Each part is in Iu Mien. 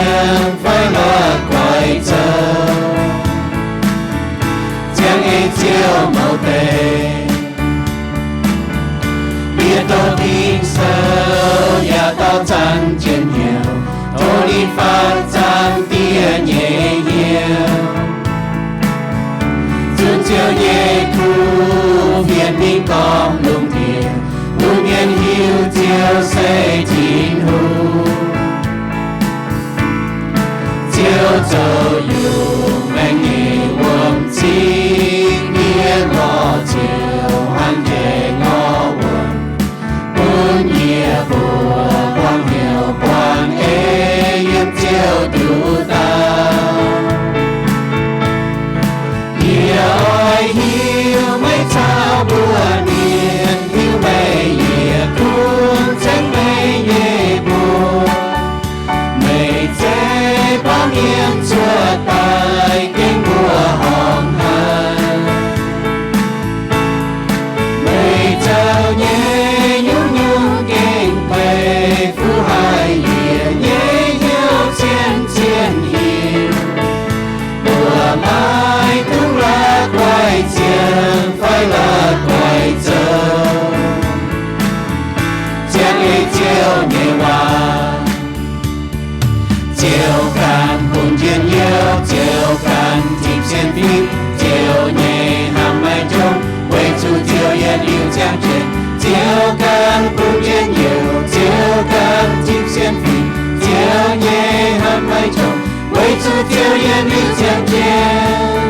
ziangh fai la'guaih zoux, ziangh ei Ziouv mouz deix. Yie dorh Ging-Sou yaac dorh zanc jienv hnyouv, tov ninh faaux zanc dieh nyei hnyouv. Zunc Ziouv nyei kuv fienx mingh gormx lungh ndiev, luv mienh hiuv Ziouv se Tin-Hungh. Ziouv zoux yungh maengx nyei wuom-cing, yie lorz Ziouv hnangv njaaux ngorc wuom. Bun yie mbuo buangh hnyouv buangh ei yiem Ziouv nduqc dauh. Yie oix hiuv meih caux mbuo mienh, hiuv meih yie kungx ceng meih nyei mbuox. Meih zeiz baamh mienh cuotv daaih gengh mbuo horngh haic. Meih zoux nyei nyungc-nyungc gengh peix fuqv haic yie nyei hnyouv cien-cien hiuv. Mbuo maiv dungx la'guaih ziangh fai la'guaih zoux, ziangh ei Ziouv nyei waac. Ziouv ganh bun njien-youh, Ziouv ganh zipv sienx fim, Ziouv nyei hnamv maiv jomc, weic zuqc Ziouv yietc liuz ziangh jienv. Ziouv ganh bun njien-youh, Ziouv ganh zipv sienx fim, Ziouv nyei hnamv maiv jomc, weic zuqc Ziouv yietc liuz ziangh jienv.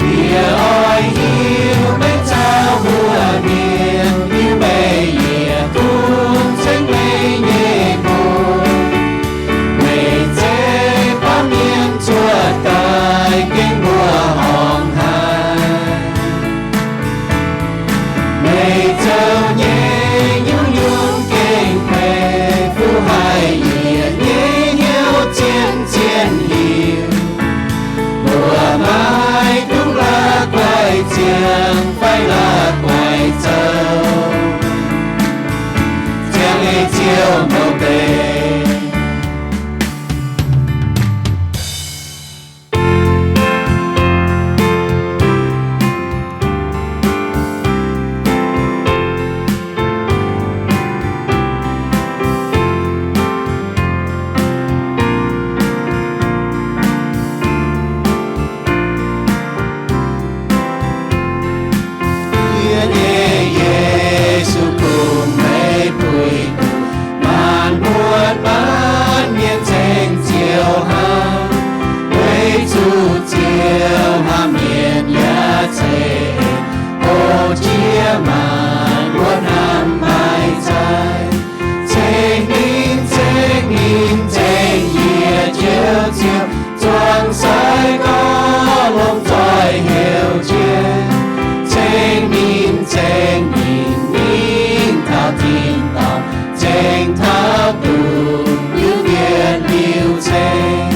Yie oix hiuv meih caux mbuo mienh, hiuv meih yie kungx ceng meih nyei mbuox. Meih zeiz baamh mienh cuotv daaih gengh mbuo horngh haic. Meih zoux nyei nyungc-nyungc gengh peix fuqv haic yie nyei hnyouv cien-cien hiuv. Mbuo maiv dungx la'guaih ziangh fai la'guaih zoux, ziangh ei Ziouv mouz deix. Yie nyei Yesu, kungx meih puix duqv maanc muotc maanc mienh ceng Ziouv hnangv. Weic zuqc Ziouv hnamv mienh yaac ceix, o, jiex maanc wuov hnamv maiv zaih. Ceng ninh, ceng ninh, ceng yie Njoux Ziouv, zuangx sai gorx longc zoih heuc jienv. Ceng ninh, ceng ninh, mingh taux tin-dorngh, ceng taux dungz liuz yietc liuz ceng.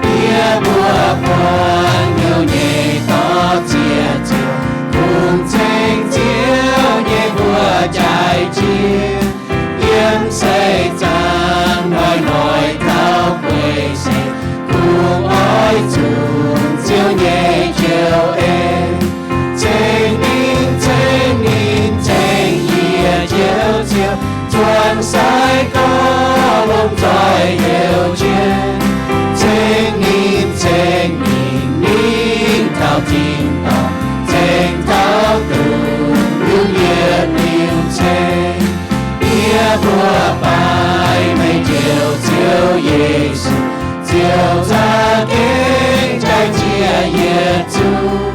Yie mbuo buangh hnyouv nyei dorh ziex ziouc kungx ceng Ziouv nyei mbuox jaaix jiex. Yiem seix zaangc hnoi-hnoi taux guei seix, kungx oix zunc Ziouv nyei joux en. Ceng ninh, ceng ninh, ceng yie Njoux Ziouv, zuangx sai gorx longc zoih heuc jienv. Ceng ninh, ceng ninh, mingh taux tin-dorngh, ceng taux dungz liuz yietc liuz ceng. Yie mbuo baaix meih Njoux Ziouv Yesu, Ziouv za'gengh jaaix ziex yietc zungv.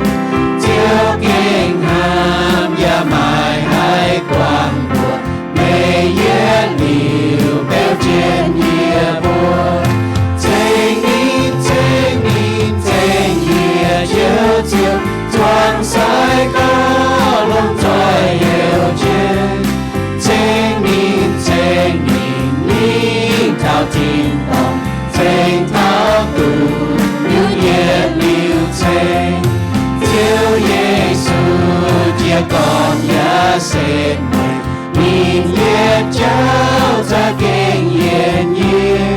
Ziouv gengh hnamv yaac maiv haih guangc mbuox meih, yietc liuz beu jienv yie mbuo. Ceng ninh, ceng ninh, ceng yie Njoux Ziouv, zuangx sai gorx longc zoih heuc jienv. Ceng ninh, ceng ninh, mingh taux tin-dorngh, ceng taux dungz liuz yietc liuz ceng. Ziouv Yesu jiez gorn yaac setv mueiz, ninh yietc jauv za'gengh yienc yie.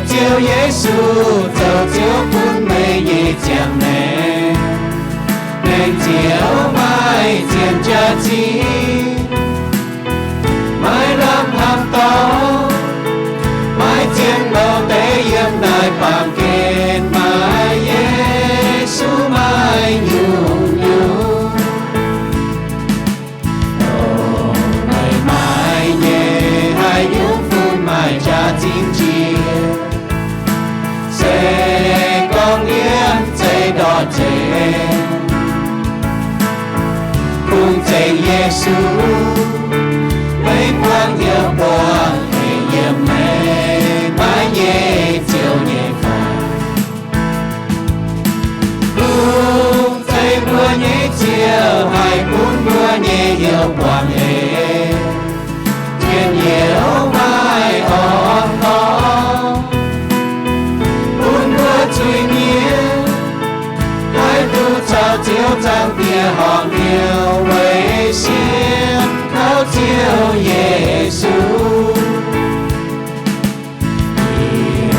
Ziouv Yesu, zoux Ziouv bun meih nyei ziangh maengc. Maengc Ziouv maiv zien jaax-zinh, maiv lamh hnamv dorngx, maiv zien lorz deix yiem naaiv baamh gen, maaih Yesu maaih nyungc-nyungc. Meih maaih nyei haaix nyungc fun maaih jaax-zinh njiec, se gorngv yiem zeiv ndortv nzengc, kungx zengc Yesu, maiv buangv hnyouv buangv eix yiem meih maaih nyei Ziouv nyei faix. Kungx zeiv mbuo nyei Ziouv haih bun mbuo nyei hnyouv buangv eix, njien-youh maiv orn dorngx, bun mbuo zuiz-mienh haih duqv caux Ziouv Zaangc Diex horpc hnyouv weic sienx kaux Ziouv Yesu. Yie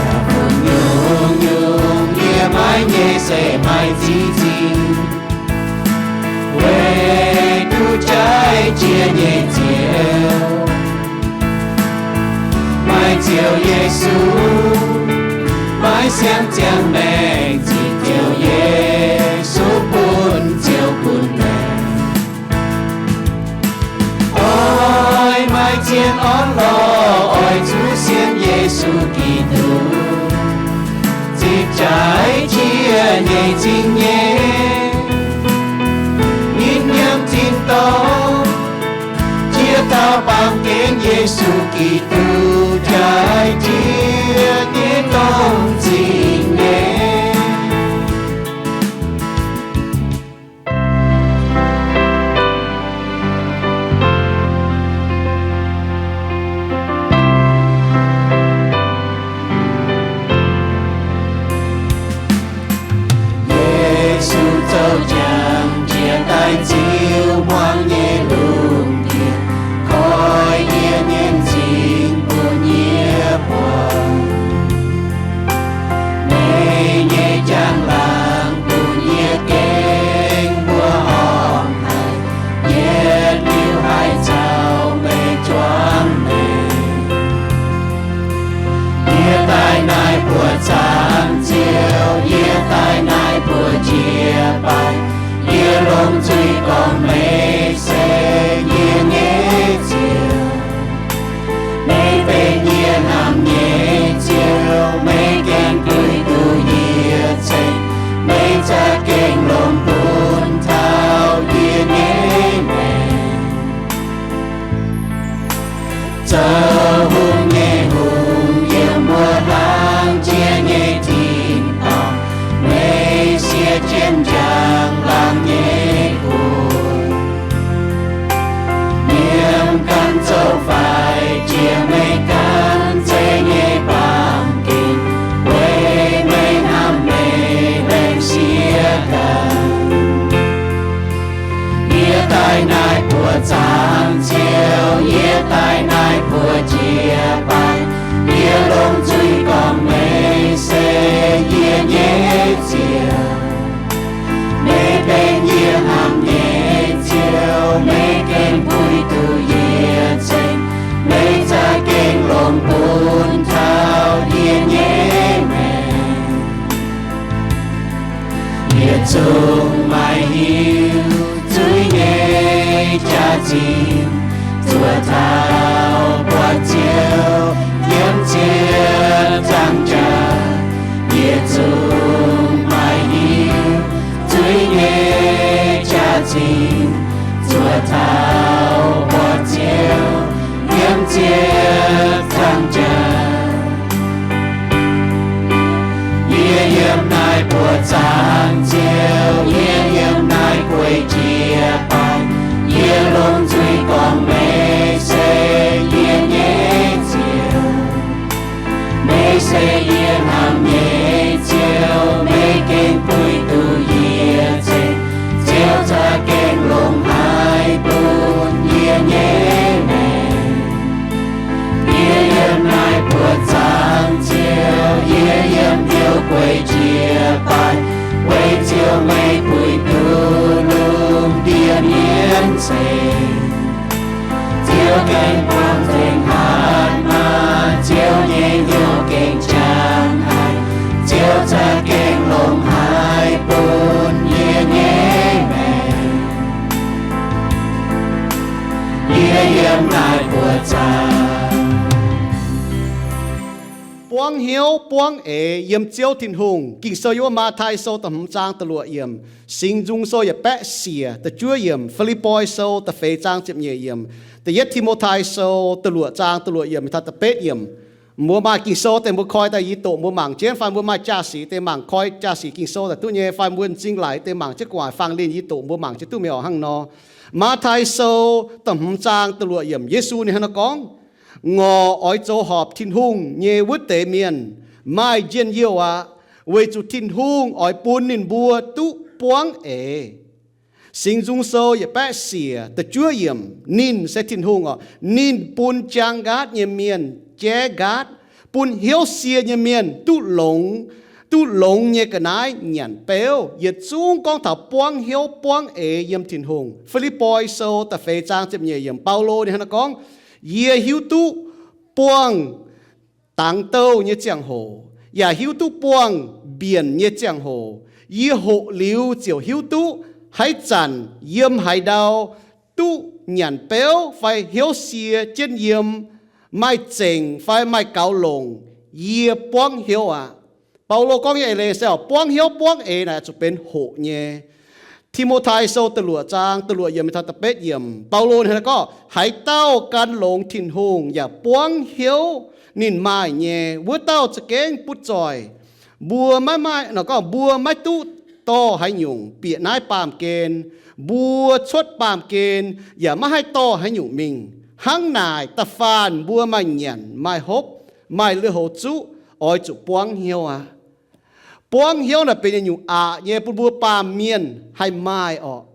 nyungc-nyungc yie maiv nyei se maaih ziex zingh, weic duqv jaaix jiex nyei Ziouv, maaih Ziouv Yesu, maiv siang ziangh maengc zingh Ziouv Yesu bun Ziouv bun maengc. Oix maaih zien orn-lorqc oix zuqc sienx Yesu Giduc, zipv jaaix jiex nyei zingh nyei, ninh yiem tin-dorngh jiex taux baamh gen Yesu Giduc jaaix jiex nyei domh zingh nyei. Yesu zoux jangx jiex daaih ziux hmuangx nyei lungh ndiev, koi yie nyei m'zing bun yie buangh. Meih nyei njang-laangc bun yie gengh mbuo horngh haic, yietc liuz haih caux meih juangc maengc. Yie daaih naaiv buoz zaangc Ziouv, yie daaih naaiv buoz njiec baaic, yie longc nzuih gorngv meih se yie nyei Ziouv. Meih benx yie hnamv nyei Ziouv, meih gengh duih duqv yie ceng, meih za'gengh longc bun taux yie nyei maengc. Zoux hungh nyei Hungh, yiem wuov hlang jiex nyei tin-dorngh, meih siev jienv njang-laangc nyei guoqv. Yiem ganh zoux faix jiex meih ganh zeiv nyei baamh gen, weic meih hnamv meih laengz siev ganh. Yie daaih naaiv buoz zaangc Ziouv, yie daaih naaiv buoz njiec baaic, yie longc nzuih gorngv meih se yie nyei Ziouv. Meih benx yie hnamv nyei Ziouv, meih gengh puix duqv yie ceng, meih za'gengh longc bun taux yie nyei maengc. Yietc zungv maaih hiuv zuiz nyei jaax-zinh, zuov taux buatc Ziouv yiem ziepc zangc jaax. Yietc zungv maaih hiuv zuiz nyei jaax-zinh, zuov taux buatc Ziouv yiem ziepc zangc jaax. Yie yiem naaiv buoz zaangc Ziouv, yie yiem naaiv gueiv jiex baaic, yie longc nzuih gorngv meih se yie nyei Ziouv. Meih se yie hnamv nyei Ziouv, meih gengh puix duqv yie ceng, Ziouv za'gengh longc haaix bun yie nyei maengc. Yie yiem naaiv buoz zaangc Ziouv, Buangv hnyouv buangv eix yiem Ziouv Tin-Hungh. Ging-Sou yiem wuov Matv^tai Sou da'hmz zaang da'luoqc yiemc, Singx Nzung Sou yietc baeqv siec da'juov yiemc, Fi^lipv^poi Sou da'feix zaang ziepc nyeic yiemc, Da'yietv Ti^mo^tai Sou da'luoqc zaang da'luoqc yiemc taux da'betv yiemc. Mbuo maaih Ging-Sou deix mbuo koi daaih yie doqc mbuo mangc jienv, fai mbuo maaih jaa-sic deix mangc koi jaa-sic Ging-Sou daaih duqv nyei, fai mbuo m'zing laic deix mangc jienv gu'nguaaic fangx linh yie doqc mbuo mangc jienv duqv meih oc hnangv nor. Matv^tai Sou da'hmz zaang da'luoqc yiemc, Yesu ninh hnangv naaiv gorngv, Ngorc oix zoux horpc Tin-Hungh nyei wuov deix mienh maaih njien-youh aqv, weic zuqc Tin-Hungh oix bun ninh mbuo duqv buangv eix. Singx Nzung Sou yietc baeqv siec da'juov yiemc, Ninh se Tin-Hungh oc. Ninh bun jaang nqaatv nyei mienh jaiv nqaatv, bun hnyouv sie nyei mienh duqv longx, duqv longx nyei ga'naaiv nyanc beuv. Yietc zungv gorngv taux buangv hnyouv buangv eix yiem Tin-Hungh. Fi^lipv^poi Sou da'feix zaang ziepc nyeic yiemc, Baulo ninh hnangv naaiv gorngv, Yie hiuv duqv buangh dangx douh nyei ziangh hoc, yaac hiuv duqv buangh mbienc nyei ziangh hoc. Yie hoqc liuz ziouc hiuv duqv haaix zanc yiem haaix ndau duqv nyanc beuv fai hnyouv sie jienv yiem, maaih zengc fai maaih gaux longc, yie buangv hnyouv aqv. Baulo gorngv nyei eix leiz se buangv hnyouv buangv eix naaic zuqc benx hoqc nyei. Ti^mo^tai Sou da'luoqc zaang da'luoqc yiemc taux da'betv yiemc, Baulo ninh gorngv, Haaix dauh gan longx Tin-Hungh yaac buangv hnyouv ninh maaih nyei, wuov dauh za'gengh butv zoih. Mbuo maiv maaih, gorngv, mbuo maiv duqv dorh haaix nyungc bieqc naaiv baamh gen. Mbuo cuotv baamh gen yaac maiv haih dorh haaix nyungc mingh. Hnangv naaic, da'faanh mbuo maaih nyanc, maaih hopv, maaih lui-houx zuqv, oix zuqc buangv hnyouv aqv. Buangv hnyouv naaic benx yietc nyungc aqc nyei bun mbuo baamh mienh haih maaih orqc.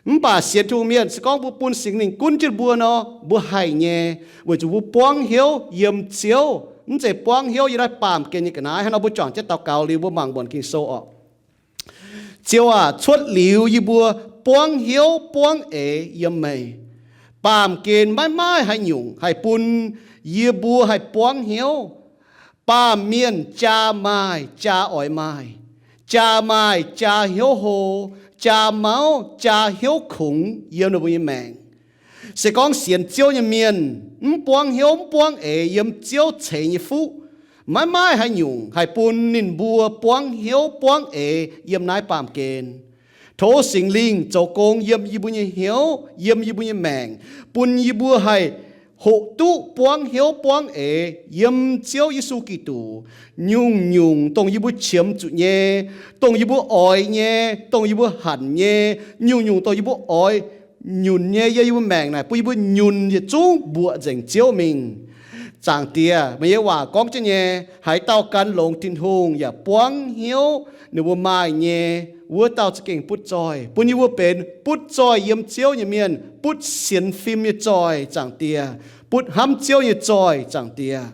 Mv baac sienx Tin-Hungh mienh, se gorngv mbuo bun Singx Lingh gunv jienv mbuo nor, mbuo haih nyei, weic zuqc mbuo buangv hnyouv yiem Ziouv. Mv zeiz buangv hnyouv yiem naaiv baamh gen nyei ga'naaiv. Hnangv nor mbuo juangc jienv daux gaux liuz mbuo mangc mbuonx Ging-Sou orqc. Ziouv aac, cuotv liuz yie mbuo buangv hnyouv buangv eix yiem meih. Baamh gen maiv maaih haaix nyungc haih bun yie mbuo haih buangv hnyouv. Baamh mienh jaa maaih jaa oix maaih, jaa maaih jaa hnyouv hlo, jaa mauv jaa hnyouv kungx yiem ninh mbuo nyei maengc. Se gorngv sienx Ziouv nyei mienh mv buangv hnyouv mv buangv eix yiem Ziouv ceix nyei fuqv, maiv maaih haaix nyungc haih bun ninh mbuo buangv hnyouv buangv eix yiem naaiv baamh gen. Tov Singx Lingh zoux gong yiem yie mbuo nyei hnyouv, yiem yie mbuo nyei maengc, bun yie mbuo haih hoqc duqv buangv hnyouv buangv eix yiem Ziouv Yesu Giduc. Nyungc-nyungc dongh yie mbuo qiemx zuqc nyei, dongh yie mbuo oix nyei, dongh yie mbuo hanc nyei, nyungc-nyungc dongh yie mbuo oix nyunc nyei yiem yie mbuo maengc naaic, bun yie mbuo nyunc yietc zungv mbuoqc nzengc Ziouv mingh. Zaangc Diex, meih nyei waac gorngv jienv nyei, haaix dauh gan longx Tin-Hungh yaac buangv hnyouv ninh mbuo maaih nyei, wuov dauh za'gengh butv zoih. Bun yie mbuo benx butv zoih yiem Ziouv nyei mienh, butv sienx fim nyei zoih, Zaangc Diex, butv hnamv Ziouv nyei zoih, Zaangc Diex.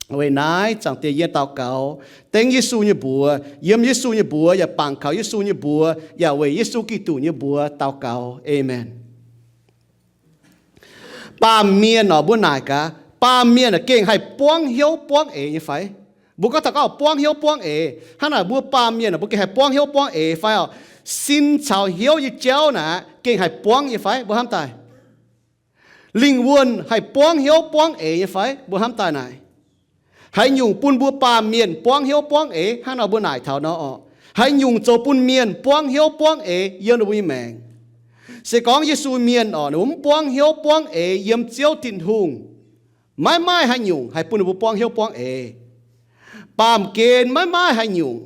Weic naaiv, Zaangc Diex, yie daux gaux dengv Yesu nyei mbuox, yiem Yesu nyei mbuox yaac bangc kaux Yesu nyei mbuox, yaac weic Yesu Giduc nyei mbuox daux gaux. Aamen. Baamh mienh oc, mbuo naaic gaax, baamh mienh aah, gengh haih buangv hnyouv buangv eix nyei fai? Mbuo gorngv taux gorngv buangv hnyouv buangv eix, hnangv naaic mbuo baamh mienh aah, mbuo gengh haih buangv hnyouv buangv eix fai oc? Sin caux hnyouv nyei jauv naaic gengh haih buangv nyei fai? Mbuo hnamv daaih. Lingh wuonh haih buangv hnyouv buangv eix nyei fai? Mbuo hnamv daaih naaic. Haaix nyungc bun mbuo baamh mienh buangv hnyouv buangv eix? Hnangv nor mbuo naaic taux nor oc, haaix nyungc zoux bun mienh buangv hnyouv buangv eix yiem ninh mbuo nyei maengc? Se gorngv Yesu mienh oc, ninh mbuo mv buangv hnyouv buangv eix yiem Ziouv Tin-Hungh, maiv maaih haaix nyungc haih bun ninh mbuo buangv hnyouv buangv eix. Baamh gen maiv maaih haaix nyungc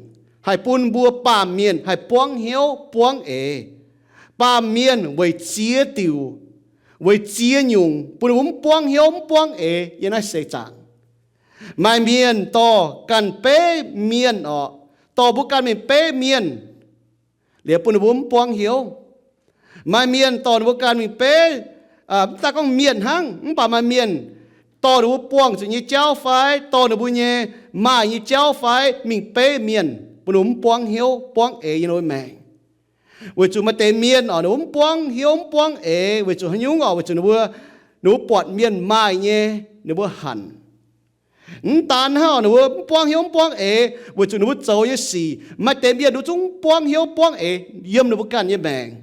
haih bun mbuo baamh mienh haih buangv hnyouv buangv eix. Baamh mienh weic ziex diuc, weic ziex nyungc bun ninh mbuo mv buangv hnyouv mv buangv eix yiem naaiv seix zaangc. Maaih mienh dorh ganh beiv mienh oc, dorh mbuo ganh mingh beiv mienh, liuz bun ninh mbuo mv buangv hnyouv. Maaih mienh dorh ninh mbuo ganh mingh beiv, mv daaih gorngv mienh hnangv, mv baac maaih mienh dorh ninh mbuo buangh zuqc nyei jauv fai dorh ninh mbuo nyei maaih nyei jauv fai mingh beiv mienh, bun ninh mbuo mv buangv hnyouv buangv eix yiem ninh mbuo maengc. Weic zuqc maaih deix mienh oc, ninh mbuo mv buangv hnyouv mv buangv eix weic zuqc haaix nyungc oc? Weic zuqc ninh mbuo, ninh mbuo buatc mienh maaih nyei, ninh mbuo hanc. Mv daan hnangv, ninh mbuo mv buangv hnyouv mv buangv eix weic zuqc ninh mbuo zoux nyei sic. Maaih deix mienh ninh mbuo zungv mv buangv hnyouv buangv eix yiem ninh mbuo ganh nyei maengc.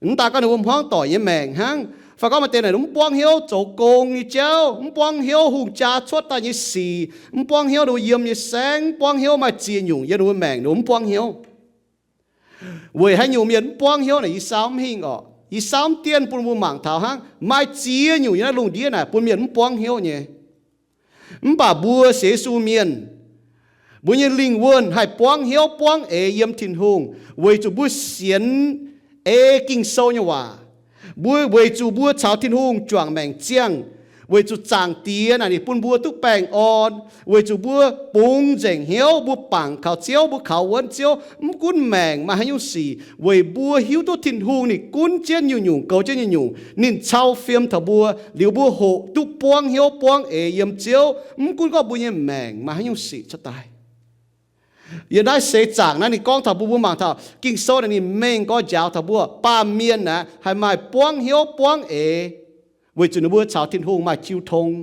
Mv daan gorngv ninh mbuo hmuangv doic nyei maengc hnangv, Fai gorngv maaih deix naaic mv buangv hnyouv zoux gong nyei jauv, mv buangv hnyouv hungh jaa cuotv daaih nyei sic, mv buangv hnyouv ninh mbuo yiem nyei saengv, mv buangv hnyouv maaih ziex nyungc yiem ninh mbuo maengc, ninh mbuo mv buangv hnyouv. Weic haaix nyungc mienh mv buangv hnyouv naaic, yie saauv mv hingh orqc. Yie saauv mv dienh bun mbuo mangc taux hnangv, maaih ziex nyungc yiem naaiv lungh ndiev naaic bun mienh mv buangv hnyouv nyei. Mv baac mbuo sienx Yesu mienh, mbuo nyei lingh wuonh haih buangv hnyouv buangv eix yiem Tin-Hungh, weic zuqc mbuo sienx ei Ging-Sou nyei waac. Mbuo weic zuqc mbuo caux Tin-Hungh juangc maengc ziangh, weic zuqc Zaangc Diex naaic ninh bun mbuo duqv baengh orn, weic zuqc mbuo bungx nzengc hnyouv, mbuo bangc kaux Ziouv, mbuo kaux wuonv Ziouv, mv gunv maengc maaih haaix nyungc sic, weic mbuo hiuv duqv Tin-Hungh ninh gunv jienv nyungc-nyungc, goux jienv nyungc-nyungc, ninh cau fiem taux mbuo, liuz mbuo hoqc duqv buangv hnyouv buangv eix yiem Ziouv, mv gunv gorngv mbuo nyei maengc maaih haaix nyungc sic cuotv daaih. Yiem naaiv seix zaangc naaiv ninh gorngv taux mbuo, mbuo mangc taux Ging-Sou naaic ninh mengh gorx njaaux taux mbuo, baamh mienh aeqv, haih maaih buangv hnyouv buangv eix, weic zuqc ninh mbuo caux Tin-Hungh maaih jiu tong.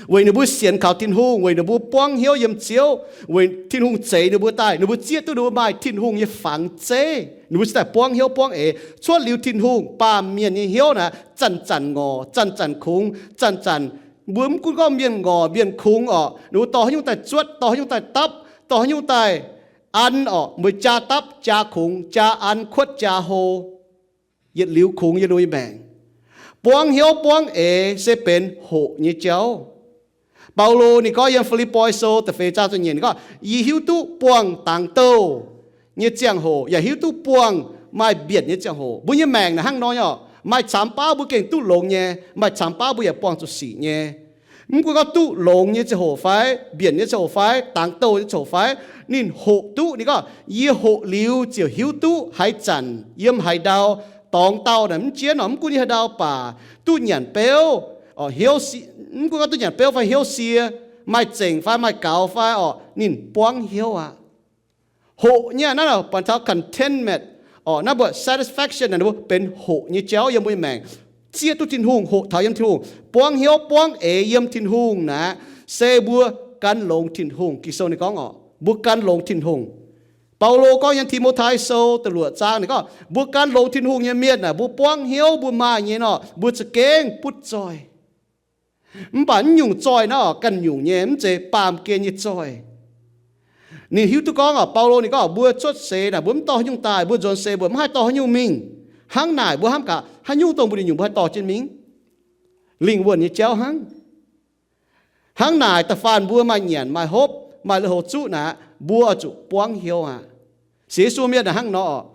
Weic ninh mbuo sienx kaux Tin-Hungh, weic ninh mbuo buangv hnyouv yiem Ziouv, weic Tin-Hungh zeix ninh mbuo daaih, ninh mbuo zieqv duqv ninh mbuo maaih Tin-Hungh nyei fangx zeiv, ninh mbuo cingx daaih buangv hnyouv buangv eix. Cuotv liuz Tin-Hungh, baamh mienh nyei hnyouv naaic zanc-zanc ngorc, zanc-zanc kungx, zanc-zanc, mbuo mv gunv gorngv mienh ngorc mienh kungx orqc, ninh mbuo dorh haaix nyungc daaih zuotv, dorh haaix nyungc daaih dapv, dorh haaix nyungc daaih an orqc, mbuo jaa dapv jaa kungx, jaa an kuotv jaa hlo, yietc liuz kungx yiem ninh mbuo nyei maengc. Buangv hnyouv buangv eix se benx hoqc nyei jauv. Baulo ninh gorngv yiem Fi^lipv^poi Sou da'feix zaang ziepc nyeic ninh gorngv, yie hiuv duqv buangh dangx douh nyei ziangh hoc yaac hiuv duqv buangh maaih mbienc nyei ziangh hoc. Mbuo nyei maengc naaic hnangv nor nyei orqc, maaih camx baav mbuo gengh duqv longx nyei, maaih camx baav mbuo yaac buangh zuqc sic nyei. Mv gunv gorngv duqv longx nyei ziangh hoc fai, mbienc nyei ziangh hoc fai, dangx douh nyei ziangh hoc fai, ninh hoqc duqv. Ninh gorngv, yie hoqc liuz ziouc hiuv duqv haaix zanc yiem haaix ndau, dorngx dauh naaic mv jienv orqc, mv gunv yiem haaix ndau baac duqv nyanc beuv, mv gunv gorngv duqv nyanc beuv fai hnyouv sie, maaih zengc fai maaih gaux fai orqc, ninh buangv hnyouv aqv. Hoqc nyei naaiv buatc taux contentment orqc, naaiv mbuo satisfaction naaic, ninh mbuo benx hoqc nyei jauv yiem mbuo nyei maengc. Zieqv duqv Tin-Hungh, hoqc taux yiem Tin-Hungh, buangv hnyouv buangv eix yiem Tin-Hungh naaic, se mbuo gan longx Tin-Hungh. Ging-Sou ninh gorngv orqc, mbuo gan longx Tin-Hungh. Baulo gorngv yiem Ti^mo^tai Sou da'luoqc zaang ninh gorngv, mbuo gan longx Tin-Hungh nyei mienh naaic, mbuo buangv hnyouv mbuo maaih nyei nor, mbuo za'gengh butv zoih. Mv baac mv nyungc zoih naaiv orqc, ganh nyungc nyei, mv zeiz baamh gen nyei zoih. Ninh hiuv duqv gorngv orqc, Baulo ninh gorngv mbuo cuotv seix naaic mbuo mv dorh haaix nyungc daaih, mbuo nzuonx seix mbuo mv haih dorh haaix nyungc mingh. Hnangv naaic mbuo hnamv gaax haaix nyungc dongh mbuo nyungc mbuo haih dorh jienv mingh? Lingh wuonh nyei jauv hnangv. Hnangv naaic da'faanh mbuo maaih nyanc maaih hopv maaih lui-houx zuqv naaic, mbuo oix zuqc buangv hnyouv aqv. Sienx Yesu mienh naaic hnangv nor orqc,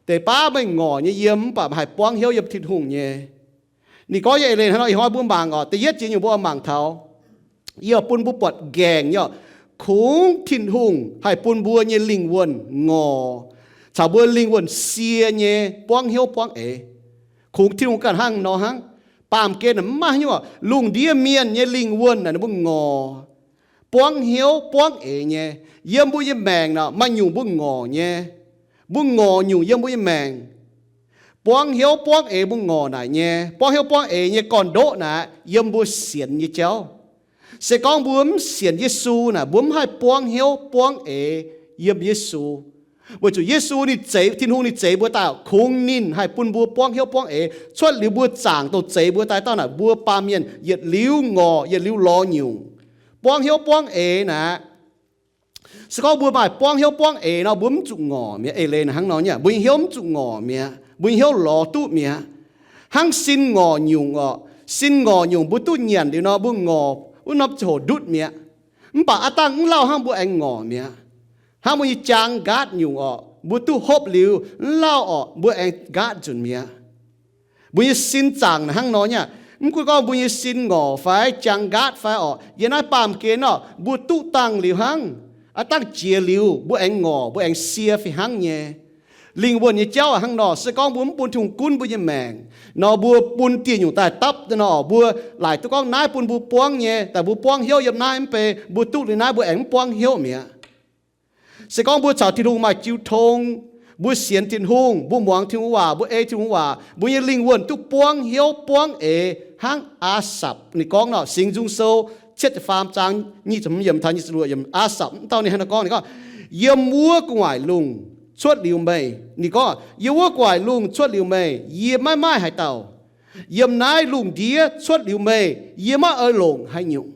deix baav meih ngorc nyei yiem mv baac haih buangv hnyouv yiem Tin-Hungh nyei. Ninh gorngv nyei eix leiz hnangv nor, ih hnoi mbuo mangc orqc, da'yietv jiex nyungc mbuo oix mangc taux, yie oix bun mbuo buatc nqaengc nyei orqc, kungx Tin-Hungh haih bun mbuo nyei lingh wuonh ngorc caux mbuo lingh wuonh sie nyei buangv hnyouv buangv eix. Kungx Tin-Hungh ganh hnangv nor hnangv. Baamh gen mv maaih haaix nyungc orqc, lungh ndiev mienh nyei lingh wuonh naaic ninh mbuo ngorc, buangv hnyouv buangv eix nyei. Yiem mbuo nyei maengc naaic maaih nyungc mbuo ngorc nyei. Mbuo ngorc nyungc yiem mbuo nyei maengc. Buangv hnyouv buangv eix mbuo ngorc naaic nyei, buangv hnyouv buangv eix nyei gorn-ndoqv naaic yiem mbuo sienx nyei jauv. Se gorngv mbuo mv sienx Yesu naaic, mbuo mv haih buangv hnyouv buangv eix yiem Yesu. Weic zuqc Yesu ninh zeix, Tin-Hungh ninh zeix mbuo daaih kungx ninh haih bun mbuo buangv hnyouv buangv eix. Cuotv liuz mbuo zaangc dongh zeix mbuo daaih dauh naaic, mbuo baamh mienh yietc liuz ngorc, yietc liuz lorz nyungc, buangv hnyouv buangv eix naaic. Se gorngv mbuo maaih buangv hnyouv buangv eix nor, mbuo mv zuqc ngorc mi'aqv. Eix leiz naaic hnangv nor nyei, mbuo nyei hnyouv mv zuqc ngorc mi'aqv, mbuo nyei hnyouv lorz duqv mi'aqv. Hnangv sin ngorc nyungc orqc, sin ngorc nyungc mbuo duqv nyanc liuz nor, mbuo ngorc wuov norm ziangh hoc ndutv mi'aqv. Mv baac aav dangh mv lauh hnangv mbuo aengx ngorc mi'aqv. Hnangv mbuo nyei jaang nqaatv nyungc orqc, mbuo duqv hopv liuz mv lauh orqc, mbuo aengx nqaatv nzunc mi'aqv. Mbuo nyei sin zaangc naaic hnangv nor nyei aqv. Mv gunv gorngv mbuo nyei sin ngorc fai jaang nqaatv fai orqc, yiem naaiv baamh gen orqc, mbuo duqv dangh liuz hnangv, aav dangh jiex liuz mbuo aengx ngorc, mbuo aengx sie fih hnangv nyei. Lingh wuonh nyei jauv aac hnangv nor, se gorngv mbuo mv bun Tin-Hungh gunv mbuo nyei maengc nor, mbuo bun dieh nyungc daaih dapv nor, mbuo laaic duqv gorngv naaiv bun mbuo buangv nyei, daaih mbuo buangv hnyouv yiem naaiv mv bei, mbuo duqv liuz naaiv mbuo aengx mv buangv hnyouv mi'aqv. Se gorngv mbuo caux Tin-Hungh maaih jiu tong, mbuo sienx Tin-Hungh, mbuo muangx Tin-Hungh waac, mbuo ei Tin-Hungh waac, mbuo nyei lingh wuonh duqv buangv hnyouv buangv eix hnangv Aasapc ninh gorngv nor. Singx Nzung Sou cietv faam zaang nyic ziepc hmz yiemc taux nyic ziepc luoqc yiemc, Aasapc dauh ninh hnangv naaiv gorngv, ninh gorngv, yiem wuov gu'nguaaic lungh cuotv liuz meih, ninh gorngv, yiem wuov gu'nguaaic lungh cuotv liuz meih, yie maiv maaih haaix dauh. Yiem naaiv lungh ndiev cuotv liuz meih, yie maiv oix longc haaix nyungc.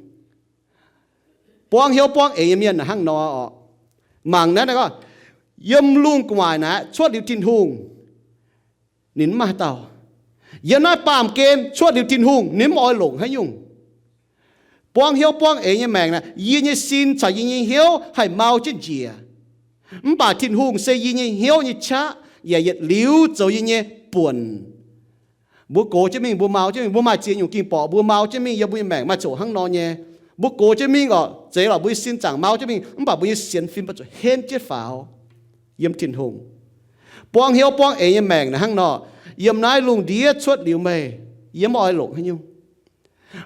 Buangv hnyouv buangv eix nyei mienh hnangv nor oc. Mangc naaiv, yiem lungh gu'nguaaic naaiv cuotv liuz Tin-Hungh, ninh mv maaih haaix dauh. Yiem naaiv baamh gen cuotv liuz Tin-Hungh, ninh mv oix longc haaix nyungc. Buangv hnyouv buangv eix nyei maengc naaic, yie nyei sin caux yie nyei hnyouv haih mau jienv njiec. Mv baac Tin-Hungh se yie nyei hnyouv nyei qaqv yaac yietc liuz zoux yie nyei buonc. Mbuo gox jienv mingh, mbuo mau jienv mingh, mbuo maaih ziex nyungc ging-borqc mbuo mau jienv mingh, yiem mbuo nyei maengc maaih zoqc hnangv nor nyei. Mbuo gox jienv mingh oc, zeiz lorqc mbuo nyei sin zaangc mau jienv mingh, mv baac mbuo nyei sienx fim mbuo zuqc henv jienv faaux yiem Tin-Hungh. Buangv hnyouv buangv eix nyei maengc naaic hnangv nor, yiem naaiv lungh ndiev cuotv liuz meih, yie mv oix longc haaix nyungc.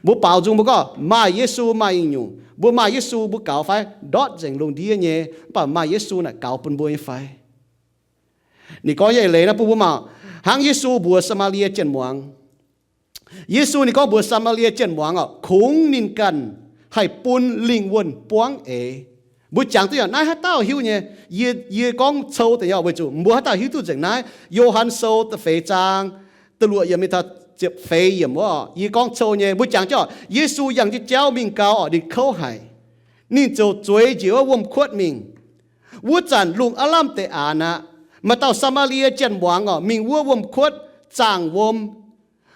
Mbuo baaux nzung mbuo gorngv maaih Yesu maaih nyungc, mbuo maaih Yesu mbuo gaux fai? Ndortv nzengc lungh ndiev nyei, mv baac maaih Yesu naaic gaux bun mbuo nyei fai? Ninh gorngv nyei eix leiz naaiv bun mbuo mangc, hnangv Yesu mbuox Saa^maa^lie jien-muangz. Yesu ninh gorngv mbuox Saa^maa^lie jien-muangz oc, kungx ninh ganh haih bun lingh wuonh buangv eix. Mbuo jangx duqv yaac naaiv haaix dauh hiuv nyei. Yie, yie gorngv cou deix nyei oc, weic zuqc mbuo haaix dauh hiuv duqv nzengc naaiv. Yo^han Sou da'feix zaang da'luoqc yiemc mingh taux ziepc feix yiemc wuov oc, yie gorngv cou nyei. Mbuo jangx jienv oc, Yesu yangh jienv jauv mingh gau oc, ninh kouv haic. Ninh ziouc zueiz njiec wuov wuom-kuotv mingh. Wuov zanc lungh aav lamh deix aanx aqv. Maaih dauh Saa^maa^lie jien-muangz oc, mingh wuov wuom-kuotv zaangh wuom.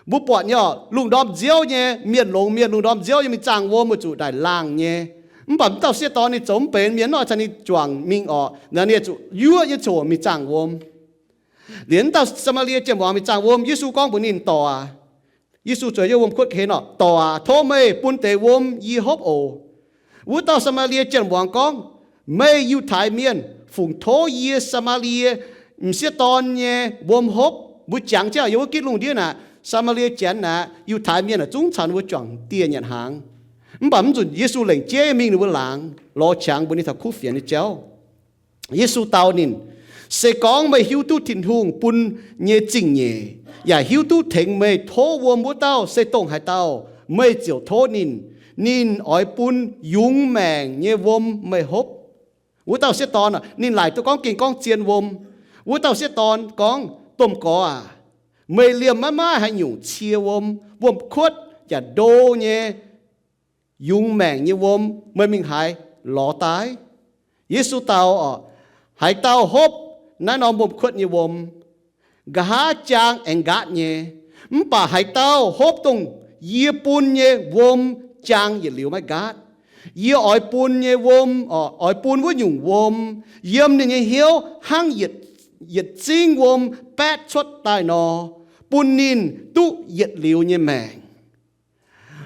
Mbuo buatc nyei oc, lungh ndorm nziouv nyei mienh longx mienh, lungh ndorm nziouv nyei mingh zaangh wuom weic zuqc daic laangh nyei. Mv baac mv dauh sieqv dorn ninh zoux mv benx mienh nor, caux ninh juangc mingh oc, naaiv ninh zuqc yuoqv nyei coc mingh zaangh wuom. Liuz mv dauh Saa^maa^lie jien-muangz mingh zaangh wuom, Yesu gorngv mbuox ninh, Dorc aac, Yesu zueiz yiem wuom-kuotv ga'hlen nor, Dorc aac, tov meih bun deix wuom yie hopv oc. Wuov dauh Saa^maa^lie jien-muangz gorngv, Meih Yiutai Mienh fungc tov yie Saa^maa^lie m'sieqv dorn nyei wuom hopv? Mbuo jangx jienv yiem wuov gitv lungh ndiev naaic, Saa^maa^lie Janx naaic, Yiutai Mienh naaic zungv caux ninh mbuo juangc dieh nyanc hnaangx. Mv baac mv nzunc Yesu lengc jeiv mingh ninh mbuo laangz, lorz qangx mbuox ninh taux kuv fienx nyei jauv. Yesu dau ninh, Se gorngv meih hiuv duqv Tin-Hungh bun nyei zingh nyeic, yaac hiuv duqv tengx meih tov wuom wuov dauh se dongh haaix dauh, meih ziouc tov ninh. Ninh oix bun yungz maengc nyei wuom meih hopv. Wuov dauh sieqv dorn, ninh laaic duqv gorngv gengh gorngv zien wuom. Wuov dauh sieqv dorn gorngv, Domh Gorx aac, meih liemh maiv maaih haaix nyungc cie wuom. Wuom-kuotv yaac ndo nyei, yungz maengc nyei wuom meih mingh haaix lorz daaih? Yesu dau oc, Haaix dauh hopv naaiv norm wuom-kuotv nyei wuom, nqa'haav jaang aengx nqaatv nyei. Mv baac haaix dauh hopv dongh yie bun nyei wuom, jaang yietc liuz maiv nqaatv. Yie oix bun nyei wuom, oix bun wuov nyungc wuom yiem ninh nyei hnyouv hnangv yietc zingv wuom baetv cuotv daaih nor, bun ninh duqv yietc liuz nyei maengc.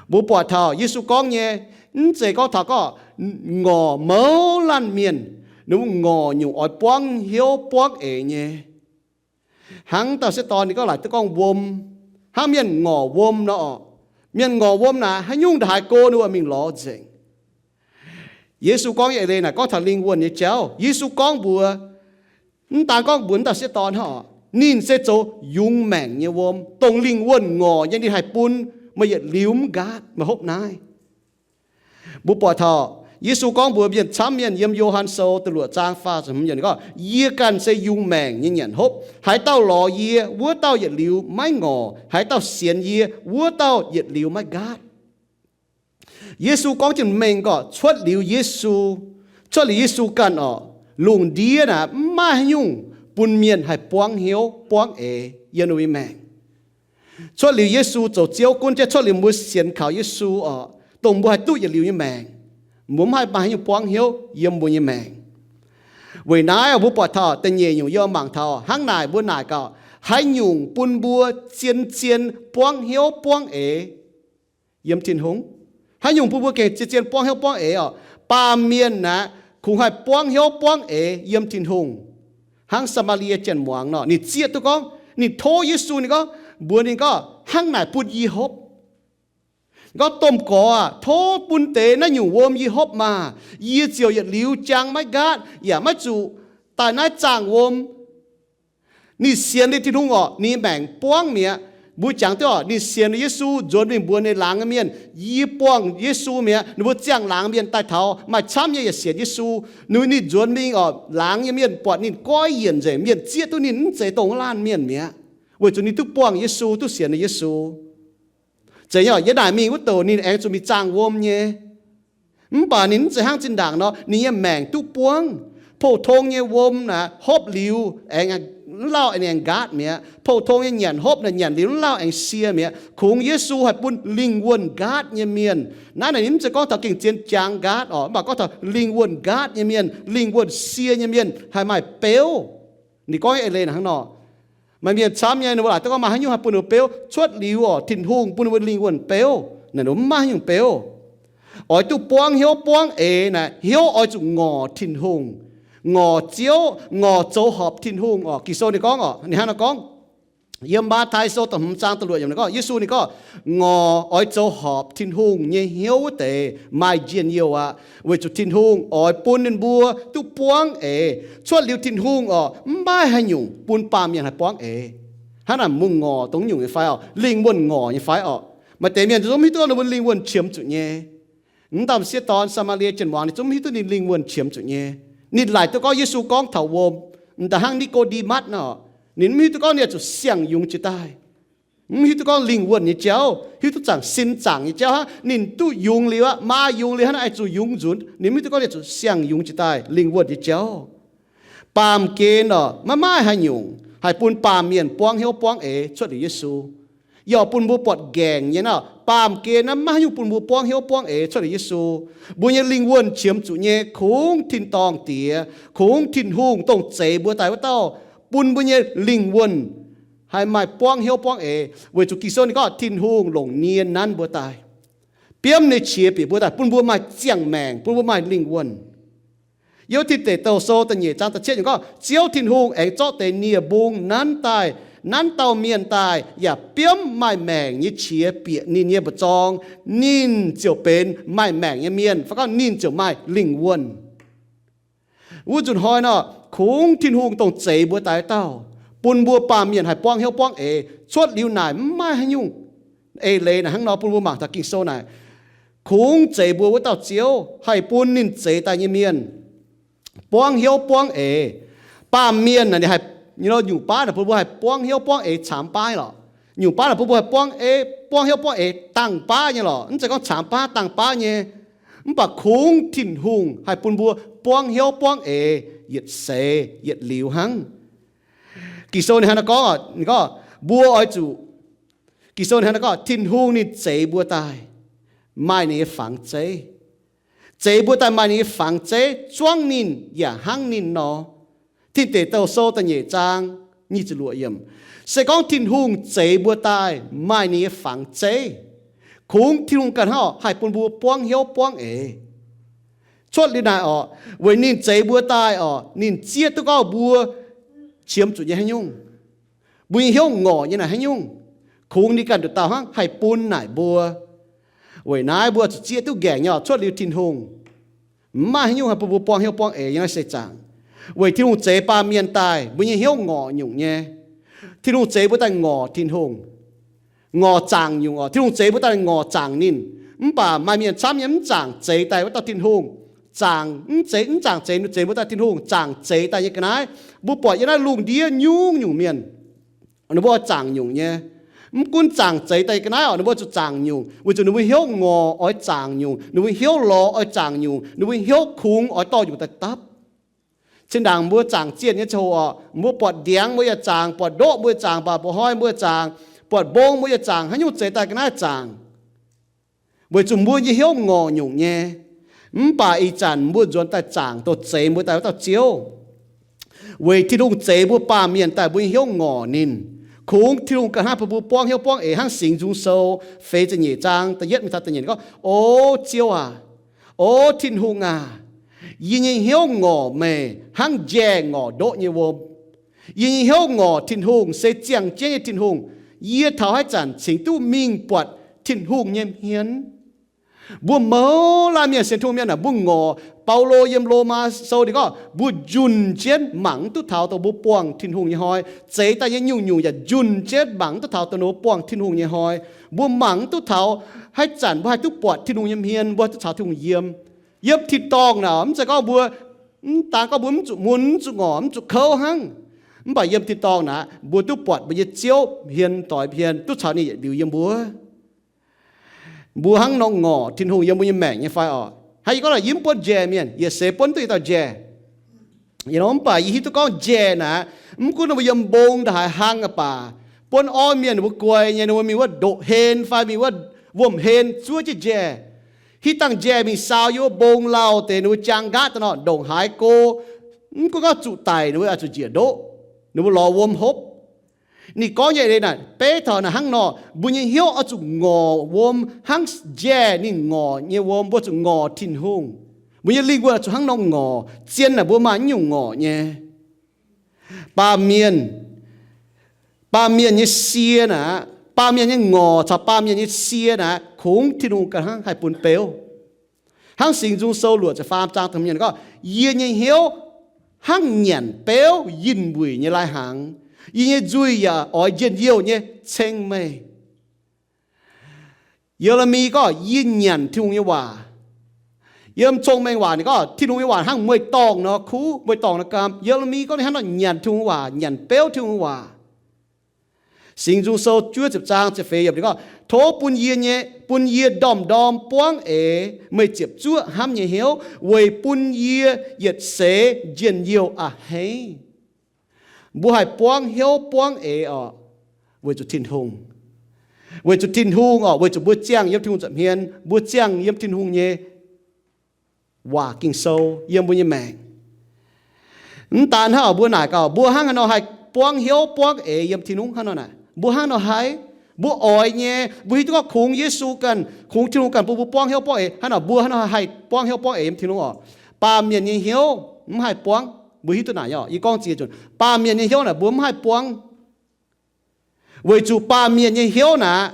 Mbuo buatc taux Yesu gorngv nyei, mv zeiz gorngv taux gorngv ngorc mouz laanh mienh, ninh mbuo ngorc nyungc oix buangv hnyouv buangv eix nyei. Hnangv dauh sieqv dorn ninh gorngv laaic duqv gorngv wuom, hnangv mienh ngorc wuom nor oc. Mienh ngorc wuom naaic haaix nyungc ndongc haaix go ninh mbuo mingh lorz nzengc. Yesu gorngv nyei eix leiz naaic gorngv taux lingh wuonh nyei jauv. Yesu gorngv mbuox, mv daan gorngv mbuox dauh sieqv dorn hnangv oc, ninh se zoux yungz maengc nyei wuom, dongh lingh wuonh ngorc nyei ninh haih bun meih yietc liuz mv nqaatv, meih hopv naaiv. Mbuo buatc taux Yesu gorngv mbuox mienh camv mienh yiem Yo^han Sou da'luoqc zaang faah ziepc hmz yiemc gorngv, Yie ganh se yungz maengc nyei nyanc hopv. Haaix dauh lorz yie, wuov dauh yietc liuz maiv ngorc. Haaix dauh sienx yie, wuov dauh yietc liuz maiv nqaatv. Yesu gorngv jienv mengh gorngv cuotv liuz Yesu, cuotv liuz Yesu ganh oc, lungh ndiev naaic mv maaih haaix nyungc bun mienh haih buangv hnyouv buangv eix yiem ninh mbuo nyei maengc. Cuotv liuz Yesu zoux Ziouv gunv jienv, cuotv liuz mbuo sienx kaux Yesu oc, dongh mbuo haih duqv yietc liuz nyei maengc. Mbuo mv haih maaih haaix nyungc buangv hnyouv yiem mbuo nyei maengc. Weic naaiv oc, mbuo buatc taux da'nyeic nyungc yie mangc taux hnangv naaic, mbuo naaic gaax, haaix nyungc bun mbuo zien-zien buangv hnyouv buangv eix yiem Tin-Hungh? Haaix nyungc bun mbuo gengh zien-zien buangv hnyouv buangv eix oc? Baamh mienh aeqv, kungx haih buangv hnyouv buangv eix yiem Tin-Hungh. Hnangv Saa^maa^lie Janx-muangz nor, ninh zieqv duqv gorngv, ninh tov Yesu, ninh gorngv, mbuox ninh gorngv, hnangv naaic bun yie hopv. Gorngv, Domh Gorx aah, tov bun deix naaiv nyungc wuom yie hopv maah! Yie ziouc yietc liuz jaang maiv nqaatv, yaac maiv zuqc daaih naaiv zaangh wuom. Ninh sienx ninh Tin-Hungh orqc, ninh maengc buangv mi'aqv. Mbuo jangx duqv orqc, ninh sienx ninh Yesu, nzuonx mingh mbuox ninh laangz nyei mienh, Yie buangh Yesu mi'aqv. Ninh mbuo ziangh laangz mienh daaih taux maaih camv nyei yaac sienx Yesu. Ninh, ninh nzuonx mingh orqc, laangz nyei mienh buatc ninh goiv yienc nzengc, mienh zieqv duqv ninh mv zeiz dongh wuov laanh mienh mi'aqv. weic zuqc ninh duqv buangh Yesu, duqv sienx Yesu. Zeiz nyei, yiem naaic mingh wuov douc ninh aengx zuqc mingh zaangh wuom nyei. Mv baac ninh mv zeiz hnangv zinh ndaangc nor, ninh nyei maengc duqv buangv. Pou-tong nyei wuom naaic hopv liuz aengx, mv lauh aengx nqaatv mi'aqv. Pou-tong nyei nyanc hopv naaic nyanc liuz mv lauh aengx sie mi'aqv. Kungx Yesu haih bun lingh wuonh nqaatv nyei mienh. Naaiv naaic ninh mv zeiz gorngv taux gengh zien jaang nqaatv oc, mv baac gorngv taux lingh wuonh nqaatv nyei mienh, lingh wuonh sie nyei mienh haih maaih beuv. Ninh gorngv nyei eix leiz naaic hnangv nor. Maaih mienh camv nyei, ninh mbuo laaic duqv gorngv maaih haaix nyungc haih bun ninh mbuo beuv. Cuotv liuz oc, Tin-Hungh bun ninh mbuo lingh wuonh beuv. Naaic ninh mbuo mv maaih haaix nyungc beuv. Oix duqv buangv hnyouv buangv eix naaic, hnyouv oix zuqc ngorc Tin-Hungh, ngorc Ziouv, ngorc zoux horpc Tin-Hungh oc. Ging-Sou ninh gorngv oc, ninh hnangv nor gorngv, yiem Matv^tai Sou da'hmz zaang da'luoqc yiemc ninh gorngv, Yesu ninh gorngv, ngorc oix zoux horpc Tin-Hungh nyei hnyouv wuov deix maaih njien-youh aqv, weic zuqc Tin-Hungh oix bun ninh mbuo duqv buangv eix. Cuotv liuz Tin-Hungh oc, mv maaih haaix nyungc bun baamh mienh haih buangv eix. Hnangv naaic mbuo ngorc dongh nyungc nyei fai oc? Lingh wuonh ngorc nyei fai oc? Maaih deix mienh zungv mv hiuv duqv ninh mbuo lingh wuonh qiemx zuqc nyei. Mv dauh m'sieqv dorn, Saa^maa^lie Janx-muangz, ninh zungv mv hiuv duqv ninh lingh wuonh qiemx zuqc nyei. Ninh laaic duqv gorngv Yesu gorngv taux wuom, m'daaih hnangv Ni^ko^nde^matv nor, ninh mv hiuv duqv gorngv ninh oix zuqc siang-yungz jiex daaih. Mv hiuv duqv gorngv lingh wuonh nyei jauv, hiuv duqv zaangc sin zaangc nyei jauv hnangv. Ninh duqv yungz liuz aqv, maa yungz liuz hnangv naaiv, oix zuqc yungz nzunc. Ninh mv hiuv duqv gorngv ninh oix zuqc siang-yungz jiex daaih lingh wuonh nyei jauv. Baamh gen oc, maiv maaih haaix nyungc haih bun baamh mienh buangv hnyouv buangv eix cuotv liuz Yesu. Yaac bun mbuo buatc nqaengc nyei nor, baamh gen naaiv maiv maaih haaix nyungc bun mbuo buangv hnyouv buangv eix cuotv liuz Yesu. Mbuo nyei lingh wuonh qiemx zuqc nyei, kungx tin-dorngh Diex, kungx Tin-Hungh dongh zeix mbuo daaih wuov dauh, bun mbuo nyei lingh wuonh haih maaih buangv hnyouv buangv eix, weic zuqc Ging-Sou ninh gorngv Tin-Hungh longc nie nanv mbuo daaih. Biomv nyei qiex bieqc mbuo daaih, bun mbuo maaih ziangh maengc, bun mbuo maaih lingh wuonh. Yiem Tin Deic Douh Sou da'nyeic zaang da'cietv yiemc gorngv, Ziouv Tin-Hungh aengx zorqv deix nie-mbung nanv daaih, nanv dauh mienh daaih, yaac biomv maaih maengc nyei qiex bieqc ninh nyei mba'zorng, ninh ziouc benx maaih maengc nyei mienh, fai gorngv ninh ziouc maaih lingh wuonh. Wuov nzunc hnoi nor, kungx Tin-Hungh dongh zeix mbuo daaih dauh, bun mbuo baamh mienh haih buangv hnyouv buangv eix. Cuotv liuz naaic mv maaih haaix nyungc. Eix leiz naaic hnangv nor bun mbuo mangc taux Ging-Sou naaic, kungx zeix mbuo wuov dauh Ziouv haih bun ninh zeix daaih nyei mienh buangv hnyouv buangv eix. Baamh mienh naaic ninh haih, nyungc baav naaic bun mbuo haih buangv hnyouv buangv eix caamx baav lorqc. Nyungc baav naaic bun mbuo haih buangv, buangv hnyouv buangv eix dangh baav nyei lorqc. Mv zeiz gorngv caamx baav dangh baav nyei. Mv baac kungx Tin-Hungh haih bun mbuo buangv hnyouv buangv eix yietc seix yietc liuz hnangv. Ging-Sou ninh hnangv naaiv gorngv, ninh gorngv, mbuo oix zuqc, Ging-Sou ninh hnangv naaiv gorngv, Tin-Hungh ninh zeix mbuo daaih maaih ninh nyei fangx zeiv. Zeix mbuo daaih maaih ninh nyei fangx zeiv, zuangv ninh yaac hnangv ninh nor. Tin Deic Douh Sou da'nyeic zaang nyic ziepc luoqc yiemc. Se gorngv Tin-Hungh zeix mbuo daaih maaih ninh nyei fangx zeiv, kungx Tin-Hungh ganh hnangv haih bun mbuo buangv hnyouv buangv eix. Cuotv liuz naaic orqc, weic ninh zeix mbuo daaih orqc, ninh zieqv duqv gorngv mbuo qiemx zuqc nyei haaix nyungc, mbuo nyei hnyouv ngorc nyei naaic haaix nyungc, kungx ninh ganh nduqc dauh hnangv haih bun naaic mbuo. Weic naaiv mbuo zuqc zieqv duqv nqaengc nyei orqc, cuotv liuz Tin-Hungh mv maaih haaix nyungc haih bun mbuo buangv hnyouv buangv eix nyei naaiv seix zaangc. Weic Tin-Hungh zeix baamh mienh daaih, mbuo nyei hnyouv ngorc nyungc nyei. Tin-Hungh zeix mbuo daaih ngorc Tin-Hungh, ngorc zaangc nyungc orqc. Tin-Hungh zeix mbuo daaih ngorc zaangc ninh. Mv baac maaih mienh camv nyei mv zaangc zeix daaih wuov dauh Tin-Hungh. Zaangc mv zeix, mv zaangc zeix, zeix mbuo daaih Tin-Hungh, zaangc zeix daaih nyei ga'naaiv. Mbuo buatc yiem naaiv lungh ndiev nyungc-nyungc mienh, ninh mbuo oix zaangc nyungc nyei. Mv gunv zaangc zeix daaih nyei ga'naaiv orqc, ninh mbuo zuqc zaangc nyungc, weic zuqc ninh mbuo hnyouv ngorc oix zaangc nyungc, ninh mbuo hnyouv lorz oix zaangc nyungc, ninh mbuo hnyouv kungx oix dorh nyungc daaih dapv. Zinh ndaangc mbuo zaangc zienh nyei ziangh hoc orqc, mbuo buatc ndiangx mbuo yaac zaangc, buatc ndoqv mbuo yaac zaangc, buatc mba'hnoi mbuo yaac zaangc, buatc mbong mbuo yaac zaangc, haaix nyungc zeix daaih ga'naaiv zaangc. Weic zuqc mbuo nyei hnyouv ngorc nyungc nyei. Mv baac ih zanc mbuo nzuonx daaih zaangc dongh zeix mbuo daaih wuov dauh Ziouv. Weic Tin-Hungh zeix mbuo baamh mienh daaih mbuo nyei hnyouv ngorc ninh. Kungx Tin-Hungh ganh hnangv bun mbuo buangv hnyouv buangv eix hnangv Singx Nzung Sou feix ziepc nyeic zaang da'yietv mingh taux da'nyeic gorngv, O Ziouv aac, O Tin-Hungh aac, yie nyei hnyouv ngorc meih hnangv njaeh ngorc ndoqv nyei wuom. Yie nyei hnyouv ngorc Tin-Hungh, se ziangh jienv nyei Tin-Hungh. Yie taux haaix zanc cingx duqv mingh buatc Tin-Hungh nyei hmien? Mbuo mouz laanh mienh sienx Tin-Hungh mienh aah, mbuo ngorc. Baulo yiem Lomaa Sou ninh gorngv mbuo njunh jienv mangc mv duqv taux dongh mbuo buangh Tin-Hungh nyei hnoi. Zeix daaih nyei nyungc-nyungc yaac njunh jienv mangc mv duqv taux dongh ninh mbuo buangh Tin-Hungh nyei hnoi. Mbuo mangc mv duqv taux haaix zanc mbuo haih duqv buatc Tin-Hungh nyei hmien, mbuo haih duqv caux Tin-Hungh yiem. Yiem tin-dorngh naaic, mv zeiz gorngv mbuo, mv daan gorngv mbuo mv zuqc mun, mv zuqc ngorc, mv zuqc kouv hnangv. Mv baac yiem tin-dorngh naaic, mbuo duqv buatc mbuo nyei Ziouv hmien doix hmien duqv caux ninh yietc liuz yiem mbuo. Mbuo hnangv nor ngorc Tin-Hungh yiem mbuo nyei maengc nyei fai orqc? Hnangv yie gorngv naaic, yie mv buonv njaeh mienh, yietc seix buonv duqv yietc dauh njaeh. Mv baac yie hiuv duqv gorngv njaeh naaic, mv gunv ninh mbuo yiem mbong ndongc haaix hlang aqv baac, buonv orv mienh ninh mbuo guai nyei, ninh mbuo mingh wuov ndoqv-hlen fai mingh wuov wuom-hlen zuov jienv njaeh. Hitv dangh njaeh mingh saau yiem wuov mbong lauh deix, ninh mbuo jaang nqaatv daaih nor, ndongc haaix go, mv gunv gorngv zuqc daic, ninh mbuo oix zuqc njiec ndoqv, ninh mbuo lorz wuom hopv. Ninh gorngv nyei eix leiz naaic, beiv taux naaic hnangv nor, mbuo nyei hnyouv oix zuqc ngorc wuom hnangv njaeh ninh ngorc nyei wuom, mbuo zuqc ngorc Tin-Hungh. Mbuo nyei lingh wuonh oix zuqc hnangv nor ngorc. Zien naaic mbuo maaih nyungc ngorc nyei. Baamh mienh, baamh mienh nyei sie naaic, baamh mienh nyei ngorc caux baamh mienh nyei sie naaic, kungx Tin-Hungh ganh hnangv haih bun beuv. Hnangv Singx Nzung Sou luoqc ziepc faam zaang da'hmz gorngv, yie nyei hnyouv hnangv nyanc beuv yinh mbuic nyei lai-hnaangx. Yie nyei nzuih yaac oix njien-youh nyei ceng meih. Ye^le^mi gorngv, yie nyanc Tin-Hungh nyei waac. Yiem cong-mengh waac ninh gorngv, Tin-Hungh nyei waac hnangv mueiz-dorngh nor kuv, mueiz-dorngh nor gaam. Ye^le^mi gorngv ninh hnangv nor nyanc Tin-Hungh waac, nyanc beuv Tin-Hungh waac. Singx Nzung Sou juov ziepc zaang ziepc feix yiemc gorngv, tov bun yie nyei, bun yie ndorm-ndorm buangv eix meih ziepc zuoqv hnamv nyei hnyouv, weic bun yie yietc seix njien-youh a'hneiv. Mbuo haih buangv hnyouv buangv eix orqc? Weic zuqc Tin-Hungh. Weic zuqc Tin-Hungh orqc? Weic zuqc mbuo ziangh yiem Tin-Hungh nza'hmien, mbuo ziangh yiem Tin-Hungh nyei waac Ging-Sou yiem mbuo nyei maengc. Mv daan hnangv orqc, mbuo naaic gaax, mbuo hnangv haaix nor haih buangv hnyouv buangv eix yiem Tin-Hungh hnangv nor naaic? Mbuo hnangv nor haih? Mbuo oix nyei, mbuo hiuv duqv gorngv kungx Yesu ganh, kungx Tin-Hungh ganh bun mbuo buangv hnyouv buangv eix. Hnangv nor mbuo hnangv nor haih buangv hnyouv buangv eix yiem Tin-Hungh orqc? Baamh mienh nyei hnyouv mv haih buangv. Mbuo hiuv duqv naaic nyei orqc? Yie gorngv ziex nzunc, baamh mienh nyei hnyouv naaic mbuo mv haih buangv. Weic zuqc baamh mienh nyei hnyouv naaic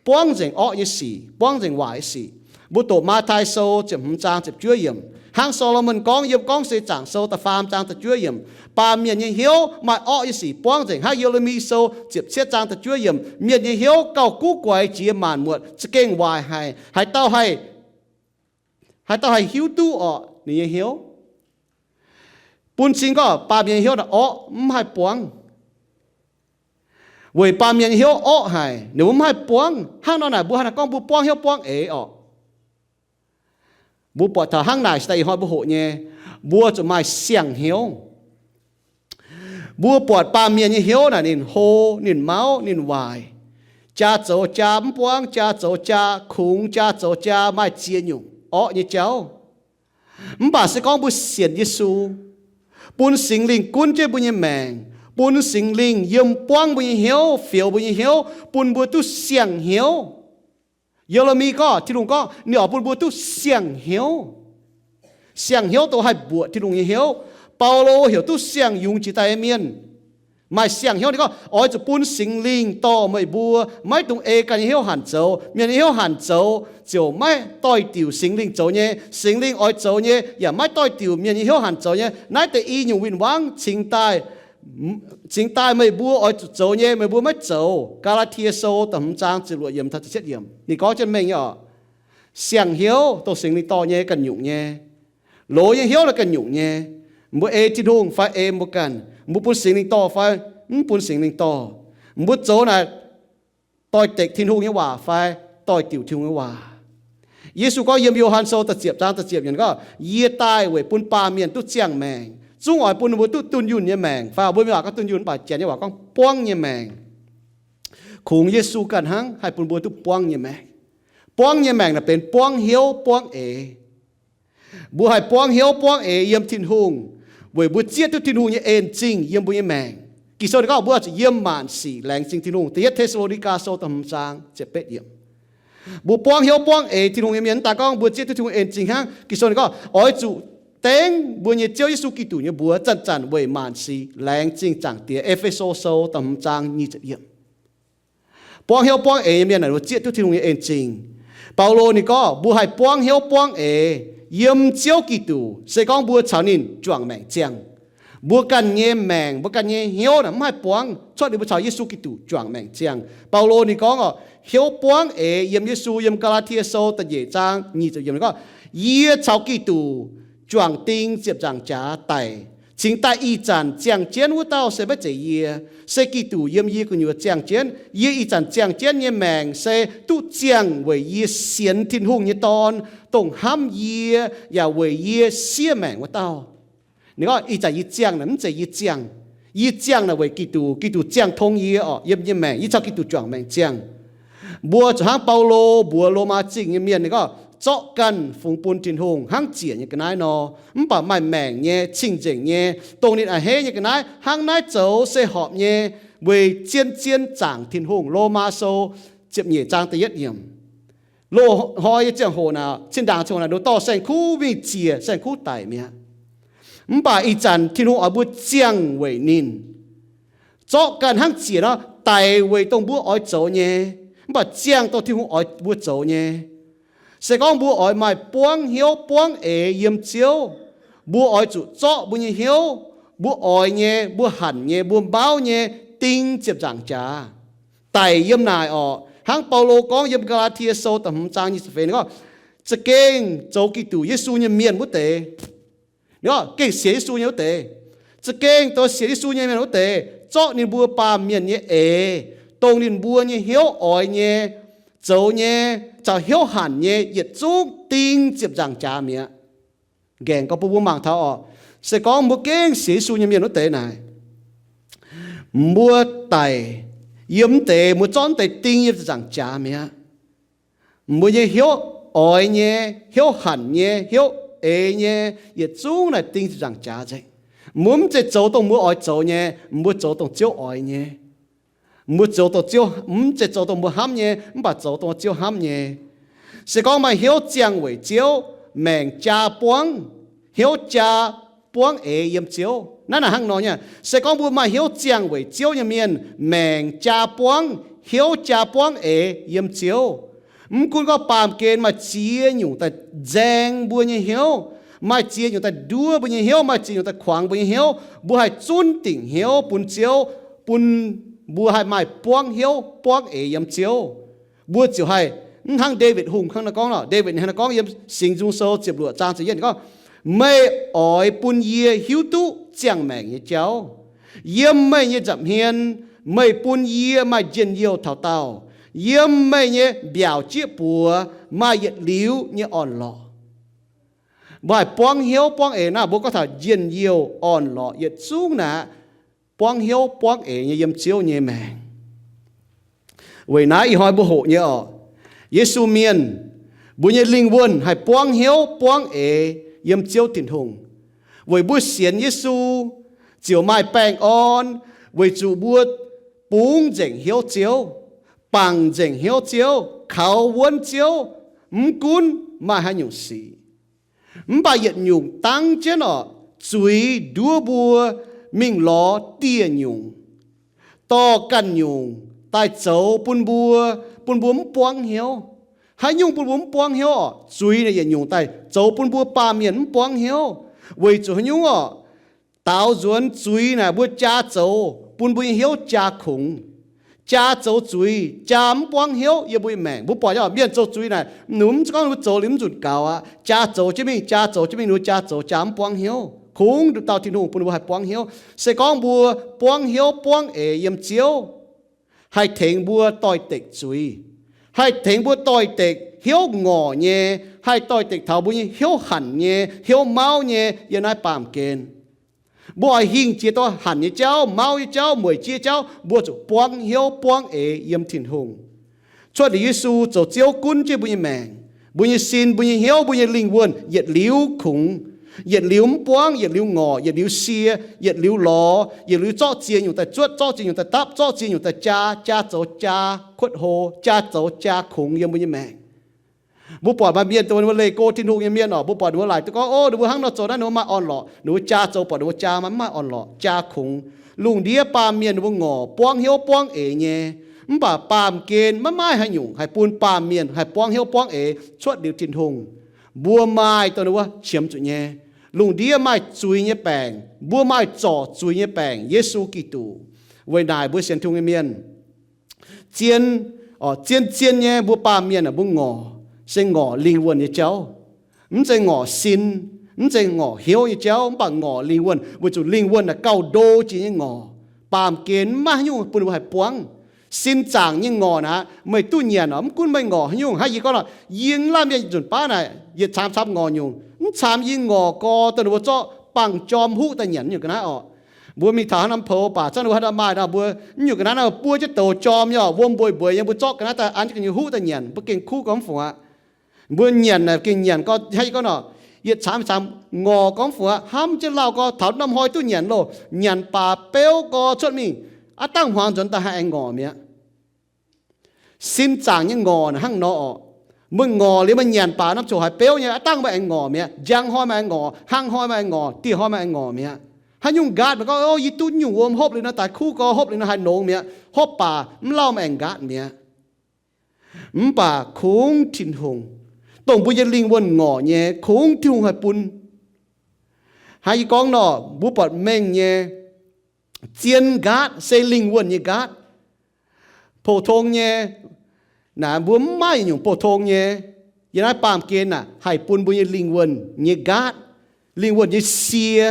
buangv nzengc orqv nyei sic, buangv nzengc waaic nyei sic. Mbuo doqc Matv^tai Sou ziepc hmz zaang ziepc juov yiemc, hnangv Saa^lo^morn gorngv yiem Gorngv Seix Zaangc Sou da'faam zaang da'juov yiemc, baamh mienh nyei hnyouv maaih orqv nyei sic buangv nzengc. Hnangv Ye^le^mi Sou ziepc cietv zaang da'juov yiemc, mienh nyei hnyouv gauh guv guaix jiex maanc muotc, za'gengh waaic haic. Haaix dauh haih, haaix dauh haih hiuv duqv orqc ninh nyei hnyouv? Bun cing gorngv baamh mienh nyei hnyouv naaic orqv, mv haih buangv. Weic baamh mienh nyei hnyouv orqv haic, ninh mbuo mv haih buangv. Hnangv nor naaic mbuo hnangv naaic gorngv mbuo buangv hnyouv buangv eix orqc? Mbuo buatc taux hnangv naaic se daaih ih hnoi mbuo hoqc nyei, mbuo zuqc maaih siang-hnyouv. Mbuo buatc baamh mienh nyei hnyouv naaic ninh hlo, ninh mauv, ninh waaic, jaa zoux jaa mv buangv, jaa zoux jaa kungx, jaa zoux jaa maaih ziex nyungc orqv nyei jauv. Mv baac se gorngv mbuo sienx Yesu, bun Singx Lingh gunv jienv mbuo nyei maengc, bun Singx Lingh yiem buangv mbuo nyei hnyouv, fioux mbuo nyei hnyouv, bun mbuo duqv siang-hnyouv. Ye^le^mi gorngv, Tin-Hungh gorngv ninh oix bun mbuo duqv siang-hnyouv. Siang-hnyouv dongh haih mbuoqc Tin-Hungh nyei hnyouv. Baulo heuc duqv siang-yungz jiex daaih nyei mienh. Maaih siang-hnyouv ninh gorngv, oix zuqc bun Singx Lingh dorh meih mbuo, maiv dungx ei ganh nyei hnyouv hanc zoux. Mienh nyei hnyouv hanc zoux ziouc maiv doix-diuc Singx Lingh zoux nyei. Singx Lingh oix zoux nyei yaac maiv doix-diuc mienh nyei hnyouv hanc zoux nyei. Naaiv deix i nyungc win-wangv cingx daaih cingx daaih meih mbuo oix zuqc zoux nyei, meih mbuo maiv zoux. Gaa^laa^tie Sou da'hmz zaang ziepc luoqc yiemc taux ziepc cietv yiemc, ninh gorngv jienv mengh nyei orqc. Siang-hnyouv dongh Singx Lingh dorh nyei ganh nyungc nyei. Loz nyei hnyouv naaiv ganh nyungc nyei. Mbuo ei Tin-Hungh fai ei mbuo ganh, mbuo bun Singx Lingh dorh fai mv bun Singx Lingh dorh, mbuo zoux naaic doix-dekc Tin-Hungh nyei waac fai doix-diuc Tin-Hungh nyei waac. Yesu gorngv yiem Yo^han Sou da'ziepc zaang da'ziepc yiemc gorngv, yie daaih weic bun baamh mienh duqv ziangh maengc, zungv oix bun ninh mbuo duqv dunh yunh nyei maengc. Fai mbuo mienh waac gorngv dunh yunh, mv baac Janx nyei waac gorngv buangv nyei maengc. Kungx Yesu ganh hnangv haih bun mbuo duqv buangv nyei maengc. Buangv nyei maengc naaic benx buangv hnyouv buangv eix. Mbuo haih buangv hnyouv buangv eix yiem Tin-Hungh weic mbuo zieqv duqv Tin-Hungh nyei en zingh yiem mbuo nyei maengc. Ging-Sou ninh gorngv mbuo zuqc yiem maanc sic laengz zingh Tin-Hungh. Da'yietv Te^saa^lo^ni^gaa Sou da'hmz zaang ziepc betv yiemc. Mbuo buangv hnyouv buangv eix Tin-Hungh nyei mienh mv daaih gorngv mbuo zieqv duqv Tin-Hungh en zingh hnangv. Ging-Sou ninh gorngv oix zuqc dengv mbuo nyei Ziouv Yesu Giduc nyei mbuox zanc-zanc weic maanc sic laengz zingh Zaangc Diex. E^fe^so Sou da'hmz zaang nyic ziepc yiemc. Buangv hnyouv buangv eix nyei mienh naaic mbuo zieqv duqv Tin-Hungh nyei en zingh. Baulo ninh gorngv mbuo haih buangv hnyouv buangv eix yiem Ziouv Giduc, se gorngv mbuo caux ninh juangc maengc ziangh. Mbuo ganh nyei maengc, mbuo ganh nyei hnyouv naaic mv haih buangv cuotv liuz mbuo caux Yesu Giduc juangc maengc ziangh. Baulo ninh gorngv orqc, hnyouv buangv eix yiem Yesu, yiem Gaa^laa^tie Sou da'nyeic zaang nyic ziepc yiemc ninh gorngv, yie caux Giduc juangc ding ziepc nzaangc jaax daic, Cingx daaih ih zanc ziangh jienv wuov dauh se maiv zeiz yie, se Giduc yiem yie gu'nyuoz ziangh jienv. Yie ih zanc ziangh jienv nyei maengc se duqv ziangh weic yie sienx Tin-Hungh nyei Dorn, dongh hnamv yie yaac weic yie siev maengc wuov dauh. Ninh gorngv, ih zanc yie ziangh naaic mv zeiz yie ziangh. Yie ziangh naaic weic Giduc, Giduc ziangh tong yie oc, yiem nyei maengc, yie caux Giduc juangc maengc ziangh. Mbuo zuqc hnangv Baulo mbuox Lomaa Zingh nyei mienh, ninh gorngv, zorqv ganh fungx bun Tin-Hungh hnangv ziec nyei ga'naaiv nor, mv baac maaih maengc nyei, cing-nzengc nyei, dongh ninh a'hneiv nyei ga'naaiv hnangv naaiv zoux se horpc nyei, weic zien-zien zaangc Tin-Hungh. Lomaa Sou ziepc nyeic zaang da'yietv yiemc. Loz-hnoi nyei ziangh hoc naaic, zinh ndaangc ziangh hoc naaic, ndoqc dorh saeng-kuv mingh ziec, saeng-kuv daic mi'aqv. Mv baac ih zanc Tin-Hungh oix mbuo ziangh weic ninh. Zorqv ganh hnangv ziec nor, daic weic dongh mbuo oix zoux nyei, mv baac ziangh dongh Tin-Hungh oix mbuo zoux nyei. Se gorngv mbuo oix maaih buangv hnyouv buangv eix yiem Ziouv, mbuo oix zuqc zorqv mbuo nyei hnyouv, mbuo oix nyei, mbuo hanc nyei, mbuo mauv nyei, ding ziepc nzaangc jaax, daic yiem naaic orqc. Hnangv Baulo gorngv yiem Gaa^laa^tie Sou da'hmz zaang nyic ziepc feix, ninh gorngv, za'gengh zoux Giduc Yesu nyei mienh wuov deix, ninh gorngv gengh sienx Yesu nyei wuov deix, za'gengh zoux sienx Yesu nyei mienh wuov deix, zorqv ninh mbuo baamh mienh nyei eix, dongh ninh mbuo nyei hnyouv oix nyei, zoux nyei, caux hnyouv hanc nyei, yietc zungv ding ziepc nzaangc jaax mi'aqv. Nqaengc gorngv bun mbuo mangc taux orqc, se gorngv mbuo gengh sienx Yesu nyei mienh wuov deix naaic, mbuo daic yiem wuov deix, mbuo zorqv wuov deix ding yiem ziepc nzaangc jaax mi'aqv. Mbuo nyei hnyouv oix nyei, hnyouv hanc nyei, hnyouv eix nyei, yietc zungv naaic ding ziepc nzaangc jaax nzengc. Mbuo mv zeiz zoux dongh mbuo oix zoux nyei, mbuo zoux dongh Ziouv oix nyei. Mbuo zoux dongh Ziouv, mv zeiz zoux dongh mbuo hnamv nyei, mv baac zoux dongh Ziouv hnamv nyei. Se gorngv maaih hnyouv ziangh weic Ziouv, maengc jaa buangv, hnyouv jaa buangv eix yiem Ziouv. Naaiv naaic hnangv nor nyei. Se gorngv mbuo maaih hnyouv ziangh weic Ziouv nyei mienh, maengc jaa buangv, hnyouv jaa buangv eix yiem Ziouv. Mv gunv gorngv baamh gen maaih ziex nyungc daaih nzaeng mbuo nyei hnyouv, maaih ziex nyungc daaih nduov mbuo nyei hnyouv, maaih ziex nyungc daaih kuangx mbuo nyei hnyouv, mbuo haih zunv dingc hnyouv bun Ziouv, bun mbuo haih maaih buangv hnyouv buangv eix yiem Ziouv. Mbuo ziouc haih, mv hnangv Ndaawitv Hungh hnangv naaiv gorngv lorqc. Ndaawitv ninh hnangv naaiv gorngv yiem Singx Nzung Sou ziepc luoqc zaang ziepc yietv, ninh gorngv, meih oix bun yie hiuv duqv ziangh maengc nyei jauv. Yiem meih nyei nza'hmien meih bun yie maaih njien-youh taux daauh. Yiem meih nyei mbiaauc jieqv buoz maaih yietc liuz nyei orn-lorqc. Mbuo haih buangv hnyouv buangv eix naaiv, mbuo gorngv taux njien-youh orn-lorqc yietc zungv naaic, buangv hnyouv buangv eix nyei yiem Ziouv nyei maengc. Weic naaiv ih hnoi mbuo hoqc nyei orqc, Yesu mienh, mbuo nyei lingh wuonh haih buangv hnyouv buangv eix yiem Ziouv Tin-Hungh. Weic mbuo sienx Yesu ziouc maaih baengh orn, weic zuqc mbuo bungx nzengc hnyouv Ziouv, bangc nzengc hnyouv Ziouv, kaux wuonv Ziouv, mv gunv maaih haaix nyungc sic. Mv baac yietc nyungc dangv jienv orqc, zuiz nduov mbuo mingh lorz dieh nyungc, dorh ganh nyungc daaih zoux bun mbuo, bun mbuo mv buangv hnyouv. Haaix nyungc bun mbuo mv buangv hnyouv orqc? Zuiz naaic yietc nyungc daaih zoux bun mbuo baamh mienh mv buangv hnyouv. Weic zuqc haaix nyungc orqc? Daaux nzuonx zuiz naaic mbuo jaa zoux bun mbuo nyei hnyouv jaa kungx, jaa zoux zuiz, jaa mv buangv hnyouv yiem mbuo nyei maengc. Mbuo buatc nyei orqc, mienh zoux zuiz naaic, ninh mbuo mv gorngv ninh mbuo zoux liuz mv nzunc gaux aqv, jaa zoux jienv mingh, jaa zoux jienv mingh, ninh mbuo jaa zoux jaa mv buangv hnyouv. Kungx nduqc dauh Tin-Hungh bun ninh mbuo haih buangv hnyouv. Se gorngv mbuo buangv hnyouv buangv eix yiem Ziouv, haih tengx mbuo doix-dekc zuiz, haih tengx mbuo doix-dekc hnyouv ngorc nyei, haih doix-dekc taux mbuo nyei hnyouv hanc nyei, hnyouv mauv nyei yiem naaiv baamh gen. Mbuo oix hingh jiex dongh hanc nyei jauv, mauv nyei jauv, mueic jiex jauv, mbuo zuqc buangv hnyouv buangv eix yiem Tin-Hungh. Cuotv liuz Yesu zoux Ziouv gunv jienv mbuo nyei maengc, mbuo nyei sin, mbuo nyei hnyouv, mbuo nyei lingh wuonh yietc liuz kungx, yietc liuz mv buangv, yietc liuz ngorc, yietc liuz sie, yietc liuz lorz, yietc liuz zorqv ziex nyungc daaih zuotv, zorqv ziex nyungc daaih dapv, zorqv ziex nyungc daaih jaa, jaa zoux jaa kuotv hlo, jaa zoux jaa kungx yiem mbuo nyei maengc. Mbuo buatc maaih mienh dongh ninh mbuo leih go Tin-Hungh nyei mienh orqc, mbuo buatc ninh mbuo laaic duqv gorngv, o, ninh mbuo hnangv nor zoux naaiv ninh mbuo maaih orn-lorqc, ninh mbuo jaa zoux buatc ninh mbuo jaa maiv maaih orn-lorqc, jaa kungx. Lungh ndiev baamh mienh ninh mbuo ngorc buangv hnyouv buangv eix nyei. Mv baac baamh gen maiv maaih haaix nyungc haih bun baamh mienh haih buangv hnyouv buangv eix cuotv liuz Tin-Hungh. Mbuo maaih dongh ninh mbuo qiemx zuqc nyei. Lungh ndiev maaih zuiz nyei baengc, mbuo maaih zorc zuiz nyei baengc, Yesu Giduc. Weic naaic mbuo sienx Tin-Hungh nyei mienh, zien, zien-zien nyei mbuo baamh mienh aah, mbuo ngorc se ngorc lingh wuonh nyei jauv, mv zeiz ngorc sin, Mv zeiz ngorc hnyouv nyei jauv, mv baac ngorc lingh wuonh, weic zuqc lingh wuonh naaic gauh ndo jiex nyei ngorc. Baamh gen maiv haaix nyungc bun mbuo haih buangv. Sin zaangc nyei ngorc naaic, meih duqv nyanc oc, mv gunv meih ngorc haaix nyungc. Hnangv yie gorngv nor, yie mv lamh mienh nzunc baav naaic, yietc caamx camx ngorc nyungc, mv caamx yie ngorc gau dongh ninh mbuo zorqv bangc jorm huqv daaih nyanc nyungc ga'naaiv oc. Mbuo mingh taux haaix norm poux baac, zorqv ninh mbuo haaix dauh maaih nor, mbuo nyungc ga'naaiv nor buo jienv douz jorm nyei oc, wuom mbueiz mbueiz nyei, mbuo zorqv ga'naaiv daaih an jienv gu'nyuoz huqv daaih nyanc, mbuo gengh kuv gau mv fungc aqv. Mbuo nyanc naaic gengh nyanc gau, hnangv yie gorngv nor, yietc caamx camx ngorc gau mv fungc aqv, hnamv jienv lauh gau, taux norm hnoi duqv nyanc loh, nyanc baac beuv gau cuotv mingh, aav dangh hmuangx nzuonx daaih haih aengx ngorc mi'aqv. Sin zaangc nyei ngorc naaic hnangv nor oc. Meih ngorc liuz meih nyanc baac norm ziouc haiz beuv nyei, aav dangh meih aengx ngorc mi'aqv. Njang hnoi meih aengx ngorc, hnangv hnoi meih aengx ngorc, dieh hnoi meih aengx ngorc mi'aqv. Haaix nyungc nqaatv meih gorngv, o, yie duqv nyungc wuom hopv liuz nor daaih kuv gau, hopv liuz nor haih nongx mi'aqv. Hopv baac mv lauh meih aengx nqaatv mi'aqv. Mv baac kungx Tin-Hungh, dongh mbuo nyei lingh wuonh ngorc nyei, kungx Tin-Hungh haih bun. Hnangv yie gorngv nor, mbuo buatc mengh nyei zien nqaatv se lingh wuonh nyei nqaatv. Pou-tong nyei, naaic mbuo mv maaih nyungc pou-tong nyei. Yiem naaiv baamh gen naaic haih bun mbuo nyei lingh wuonh nyei nqaatv, lingh wuonh nyei sie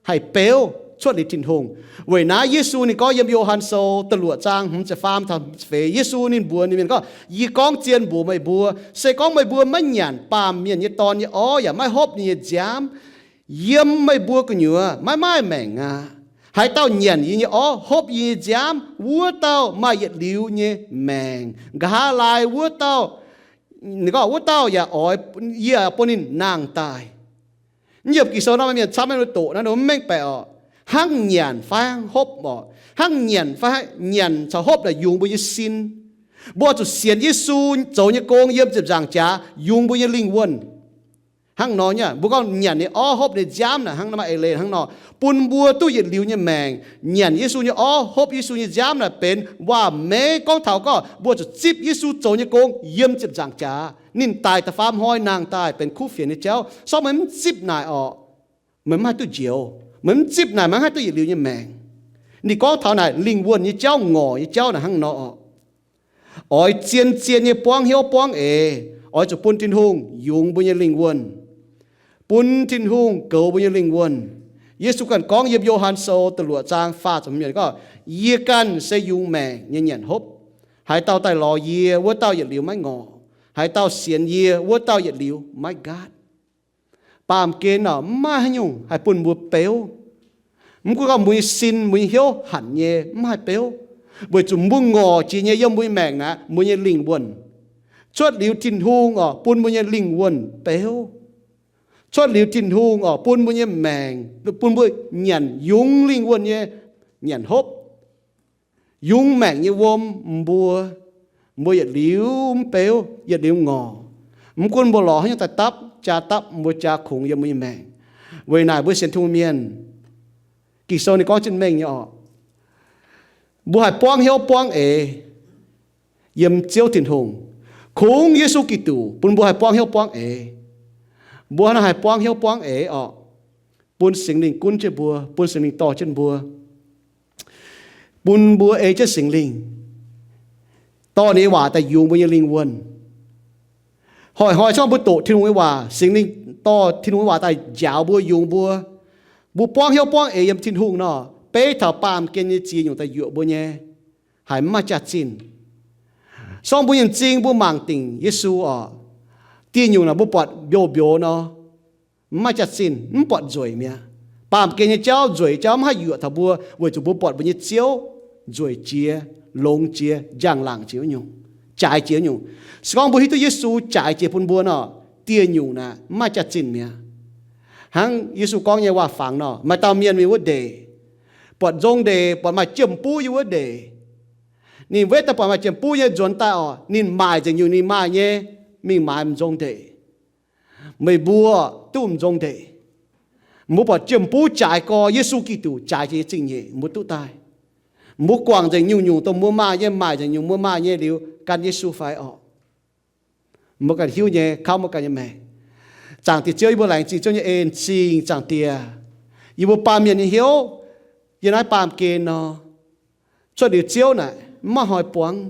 haih beuv cuotv liuz Tin-Hungh. Weic naaiv Yesu ninh gorngv yiem Yo^han Sou da'luoqc zaang hmz ziepc faam taux hmz ziepc feix, Yesu ninh mbuox ninh mienh gorngv, yie gorngv zien mbuox meih mbuo, se gorngv meih mbuo maiv nyanc Baamh Mienh nyei Dorn nyei orv yaac maiv hopv ninh nyei nziaamv, yiem meih mbuo gu'nyuoz maiv maaih maengc aqv. Haaix dauh nyanc yie nyei orv, hopv yie nyei nziaamv, wuov dauh maaih yietc liuz nyei maengc. Nqa'haav laai wuov dauh, ninh gorngv wuov dauh yaac oix, yie bun ninh nangh daaih. Yiem Ging-Sou nor maaih mienh camv maiv doqc naaiv, mv mengh baeqc oc. Hnangv nyanc fai hnangv hopv oc. Hnangv nyanc fai hnangv nyanc caux hopv naaic yungz mbuo nyei sin. Mbuo zuqc sienx Yesu zoux nyei gong yiem ziepc nzaangc jaax yungz mbuo nyei lingh wuonh. Hnangv nor nyei, mbuo gorngv nyanc ninh orv hopv ninh nziaamv naaic hnangv nor, maaih eix leiz hnangv nor, bun mbuo duqv yietc liuz nyei maengc. Nyanc Yesu nyei orv, hopv Yesu nyei nziaamv naaic benx waac-meiv gorngv taux gorngv mbuo zuqc zipv Yesu zoux nyei gong yiem ziepc nzaangc jaax. Ninh daic da'faam hnoi nangh daaih benx kuv fienx nyei jauv. Se gorngv meih mv zipv naaic orqc, meih mv haih duqv njoux. Meih mv zipv naaic, meih mv haih duqv yietc liuz nyei maengc. Ninh gorngv taux naaic lingh wuonh nyei jauv, ngorc nyei jauv naaic hnangv nor orqc. Oix zien-zien nyei buangv hnyouv buangv eix, oix zuqc bun Tin-Hungh yungz mbuo nyei lingh wuonh, bun Tin-Hungh goux mbuo nyei lingh wuonh. Yesu ganh gorngv yiem Yo^han Sou da'luoqc zaang faah ziepc hmz gorngv, yie ganh se yungz maengc nyei nyanc hopv. Haaix dauh daaih lorz yie, wuov dauh yietc liuz maiv ngorc. Haaix dauh sienx yie, wuov dauh yietc liuz maiv nqaatv. Baamh gen orqc, mv maaih haaix nyungc haih bun mbuo beuv. Mv gunv gorngv mbuo nyei sin, mbuo nyei hnyouv hanc nyei, mv haih beuv, weic zuqc mbuo ngorc jiex nyei yiem mbuo nyei maengc naaic, mbuo nyei lingh wuonh. Cuotv liuz Tin-Hungh orqc, bun mbuo nyei lingh wuonh beuv. Cuotv liuz Tin-Hungh orqc, bun mbuo nyei maengc, bun mbuo nyanc yungz lingh wuonh nyei nyanc hopv, yungz maengc nyei wuom mbuo, mbuo yietc liuz mv beuv, yietc liuz ngorc. Mv gunv mbuo lorz haaix nyungc daaih dapv, jaa dapv, mbuo jaa kungx yiem mbuo nyei maengc. Weic naaic mbuo sienx Tin-Hungh mienh, Ging-Sou ninh gorngv jienv mengh nyei orqc, mbuo haih buangv hnyouv buangv eix yiem Ziouv Tin-Hungh. Kungx Yesu Giduc bun mbuo haih buangv hnyouv buangv eix. Mbuo hnangv naaiv haih buangv hnyouv buangv eix orqc, bun Singx Lingh gunv jienv mbuo, bun Singx Lingh dorh jienv mbuo, bun mbuo ei jienv Singx Lingh dorh ninh nyei waac daaih yungz mbuo nyei lingh wuonh. Hnoi-hnoi se gorngv mbuo doqc Tin-Hungh nyei waac, Singx Lingh dorh Tin-Hungh nyei waac daaih njaaux mbuo, yungz mbuo, mbuo buangv hnyouv buangv eix yiem Tin-Hungh nor, beiv taux baamh gen nyei ziex nyungc daaih yuoqc mbuo nyei, haiz mv maaih jaax-zinh. Se gorngv mbuo nyei m'zing mbuo mangc dingc Yesu orqc, dieh nyungc naaic mbuo buatc mbiouz-mbiouz nor, mv maaih jaax-zinh, mv buatc nzueic mi'aqv. Baamh gen nyei jauv, nzueic jauv mv haih yuoqc taux mbuo, weic zuqc mbuo buatc mbuo nyei Ziouv nzueic jiex, longx jiex, njang-laangc jiex wuov nyungc, jaaix jiex wuov nyungc. Se gorngv mbuo hiuv duqv Yesu jaaix jiex bun mbuo nor, dieh nyungc naaic mv maaih jaax-zinh mi'aqv. Hnangv Yesu gorngv nyei waac-fangx nor, maaih dauh mienh mingh wuov ndeic, buatc nzong ndeic, buatc maaih jiem-buv yiem wuov ndeic. Ninh wetv daaih buatc maaih jiem-buv nyei nzuonx daaih orqc, ninh maaic nzengc nyungc ninh maaih nyei, mingh maaiz m'nzong ndeic. Meih mbuo duqv m'nzong ndeic. Mbuo buatc jiem-buv jaaix gorx, Yesu Giduc jaaix jiex nyei zingh nyeic mbuo duqv daaih. Mbuo guangc nzengc nyungc-nyungc dongh mbuo maaih nyei, maaic nzengc nyungc mbuo maaih nyei liuz gan Yesu fai orqc? Mbuo ganh hiuv nyei, kauv mbuo ganh nyei maengc. Zaangc Diex Ziouv, yie mbuo laengz zingh Ziouv nyei en-zingh, Zaangc Diex. Yie mbuo baamh mienh nyei hnyouv yiem naaiv baamh gen nor, cuotv liuz Ziouv naaic mv maaih hnoi buangv.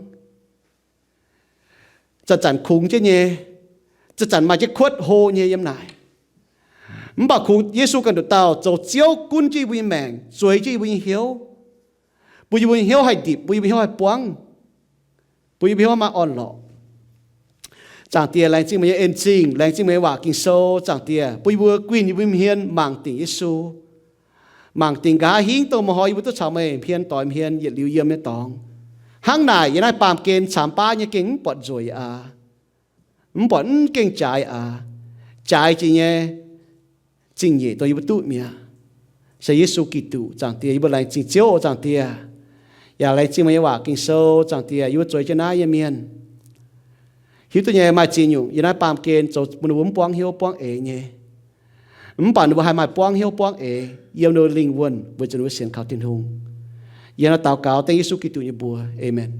Zanc-zanc kungx jienv nyei, zanc-zanc maaih jienv kuotv hlo nyei yiem naaic. Mv baac kungx Yesu ganh nduqc dauh zoux Ziouv gunv jienv yie mbuo nyei maengc, zueiz jienv yie mbuo nyei hnyouv, bun yie mbuo nyei hnyouv haih ndipc, bun yie mbuo hnyouv haih buangv, bun yie mbuo hnyouv maaih orn-lorqc. Zaangc Diex, laengz zingh meih nyei en zingh, laengz zingh meih nyei waac Ging-Sou. Zaangc Diex, bun yie mbuo guinh yie mbuo hmien mangc dingc Yesu, mangc dingc nqa'haav hingv dongh meih hoic yie mbuo duqv caux meih hmien doix hmien yietc liuz yiem nyei dorngx. Hnangv naaic, yiem naaiv baamh gen camx baav nyei gengh mv buatc nzueic aqv, mv buatc mv gengh jaaix aqv. Jaaix jiex nyei zingh nyeic dongh yie mbuo duqv mi'aqv, se Yesu Giduc. Zaangc Diex, yie mbuo laengz zingh Ziouv oc. Zaangc Diex, yaac laengz zingh meih nyei waac Ging-Sou. Zaangc Diex, yie mbuo zueiz jienv naaiv nyei mienh hiuv duqv nyei maaih ziex nyungc yiem naaiv baamh gen zoux bun ninh mbuo mv buangv hnyouv buangv eix nyei. Mv baac ninh mbuo haih maaih buangv hnyouv buangv eix yiem ninh mbuo lingh wuonh weic zuqc ninh mbuo sienx kaux Tin-Hungh. Yie hnangv naaiv daux gaux dengv Yesu Giduc nyei mbuox. Aamen.